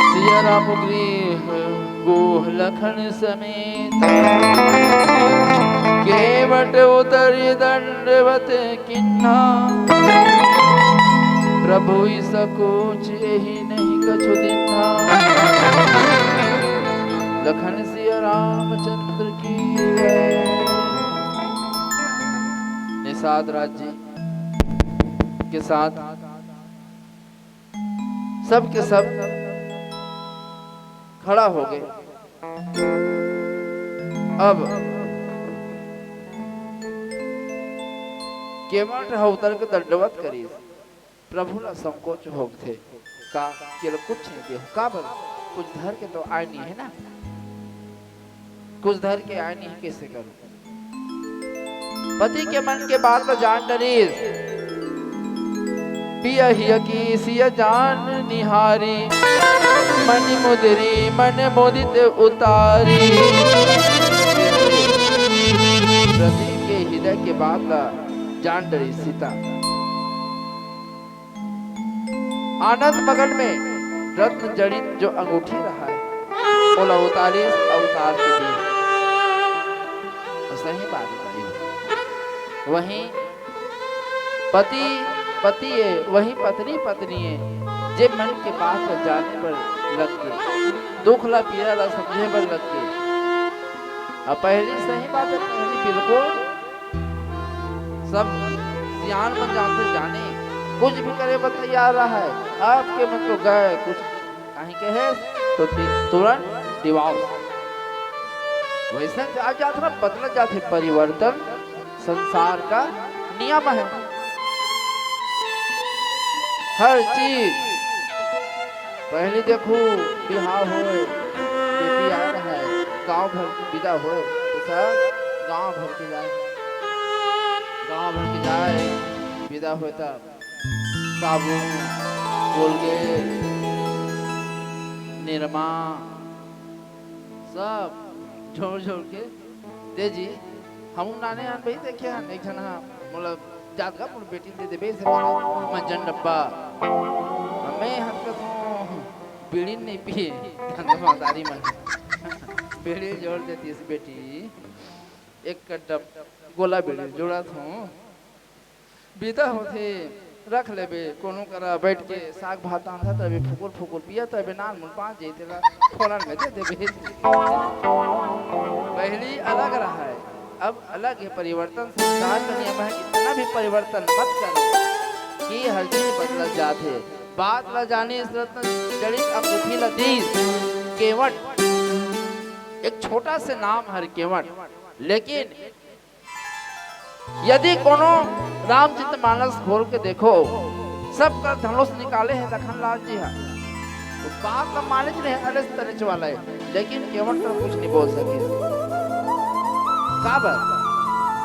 सिया राम गृह गोह लखन समेत। केवट उतरि दंडवत किन्हा, प्रभु इ सकोच एहि नहीं कछु दिन्हा। लखन सिया रामचंद्र की जय। निषाद राज जी के साथ सब के सब खड़ा हो गए। अब केवट ह उतर के दंडवत करिस। प्रभु ला संकोच होथे का, के ला कुछ नहीं देहूं, काबर कुछ धर के तो आय नहीं है ना, कुछ धर के आय नहीं, कैसे करूं? पति के मन के बात ला जान डरिस। पिया हिया की सिया जान निहारी, मन मुदरी मन मुदित उतारी। पति के हृदय के बात ला जान डरिस सीता। आनंद मगन में रत्न जड़ित जो अंगूठी रहा है, ओला उतारिस, अवतार के दिन। तो सही बात बताई। वहीं पति, पति है, वहीं पत्नी, पत्नी है, जे मन के बात ला जाने पर लग गए, दुख ला, पीड़ा ला समझे बर लग गए। अब पहली सही बात है, पहली बिल्कुल सब सियान मन जानथे, जाने कुछ भी करे बर तैयार रहा है। आपके मन तो गए कुछ कहीं के है तो तु-, तुरंत डिवोर्स। वैसे आ जात ना, बदल जाते, परिवर्तन संसार का नियम है। हर चीज पहली देखू, बिहाव होए, बेटी आ रहा है, गांव भर के विदा होए, तो सब गांव भर के जाए, गांव भर के जाए, विदा होए तब साबुन, कोलगेट, निरमा, सब झोर झोर के दे जी। हम नाने आन भाई देखे हन, एक झन हा मोला जात का मोर बेटी दे देबे से मंजन डब्बा। मैं हन का तो बीड़ी नहीं पिए, धंधा महतारी मन बीड़ी जोड़ देती इस बेटी, एक डब गोला बीड़ी जोड़ा था। बिदा होथे, रख लेबे, कोनो करा बैठ के साग भात रांधत रहिबे, फुकुर फुकुर पियत रहिबे, नान मुन पाँच जइते ला फोरन में दे देबे। पहली अलग रहा है, अब अलग है। परिवर्तन संसार का नियम है, इतना भी परिवर्तन मत करो कि हर चीज बदलत जात है। बात ला जानिस रत्न जड़ित अंगूठी ला दीस केवट, एक छोटा से नाम हर केवट, लेकिन यदि कोनो रामचरित मानस खोल के देखो, सब कर धनुष निकाले हे लखन लाल जी हा। तो बात तो मानिच नहीं, अड़ेच तड़ेच वाला है, लेकिन केवट कर कुछ नहीं बोल सके। काबर?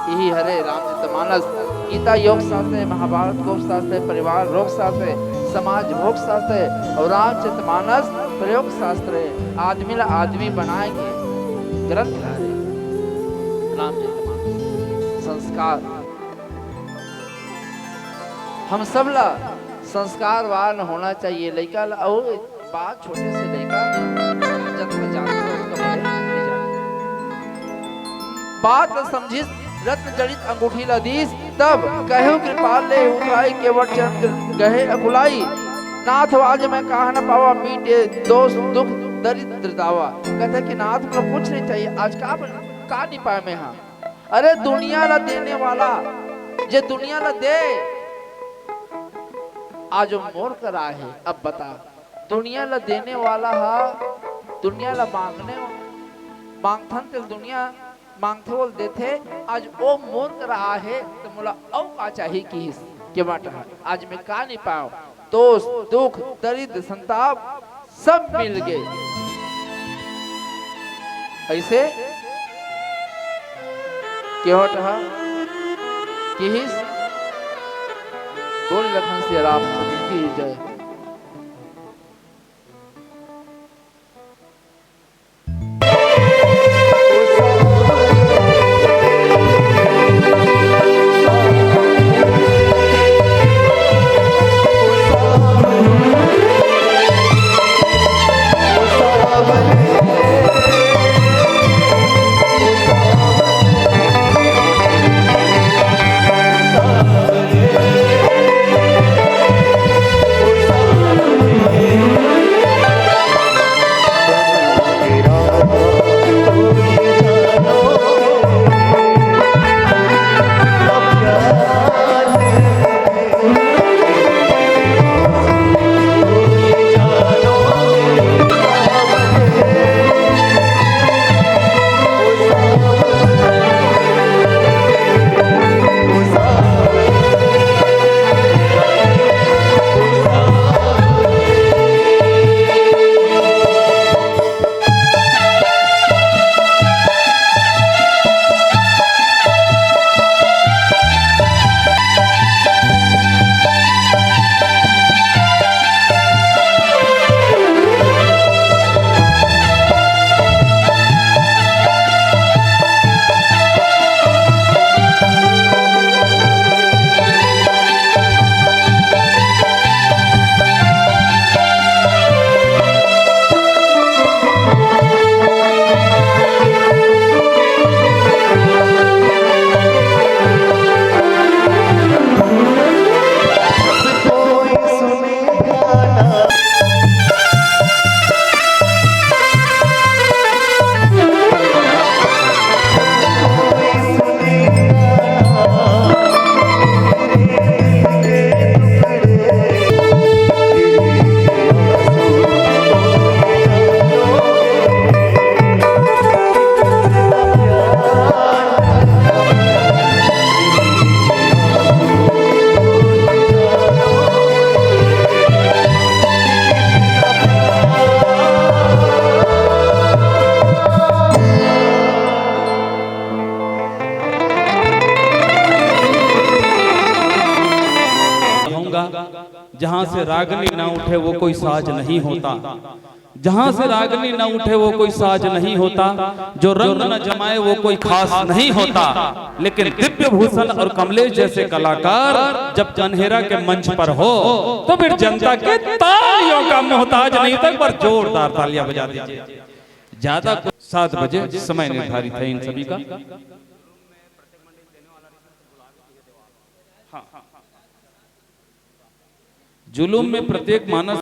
यही हरे रामचरित मानस, गीता योग शास्त्र है, महाभारत योग शास्त्र है, परिवार योग शास्त्र है, समाज भोग शास्त्र है और रामचरित मानस प्रयोग शास्त्र है। आदमी ला आदमी बनाए के ग्रंथ हरे रामचरित मानस। संस्कार, हम सब ला संस्कारवान होना चाहिए। लइका ला, अउ बात छोटे से लइका जतका जानथे, ओतका बड़े नहीं जानथे। बात ला समझिस, रत्न जड़ित अंगूठी ला दीस, तब कहेउ कृपाल ले उतराई केवट चरण गहे अकुलाई। नाथ हो आज मैं काह न पावा, मीटे दोष दुख दरिद्र दावा। कहते कि नाथ, मोला कुछ नहीं चाहिए, आज का, का नहीं पाए मैं हा। अरे दुनिया ला देने वाला, जे दुनिया ला दे, आज वो मोर करा है। अब बता, दुनिया ला देने वाला हा, दुनिया ला मांगने, मांगथन तेल दुनिया मांगथे ओल देथे, आज ओ मोर करा आहे, तो मोला अउ का चाही किहिस केवट हा। आज मैं का नहीं पाव, दोष, दुख, दरिद्र, संताप सब मिल गए। ऐसे केवट हा किहिस, बोल लखन सिया राम की जय। रागनी ना उठे वो कोई साज नहीं होता। जहां से रागनी ना उठे वो कोई साज नहीं होता। जो रंग न जमाए वो कोई खास नहीं होता। लेकिन दिव्य भूषण और कमलेश जैसे कलाकार जब जन्हेरा के मंच पर हो तो फिर जनता के तालियों का मोहताज नहीं होता। एक बार जोरदार तालियां बजा दीजिए। ज्यादा कुछ, सात बजे समय निर्धारित है इन सभी का। हाँ। जुलूम में प्रत्येक मानस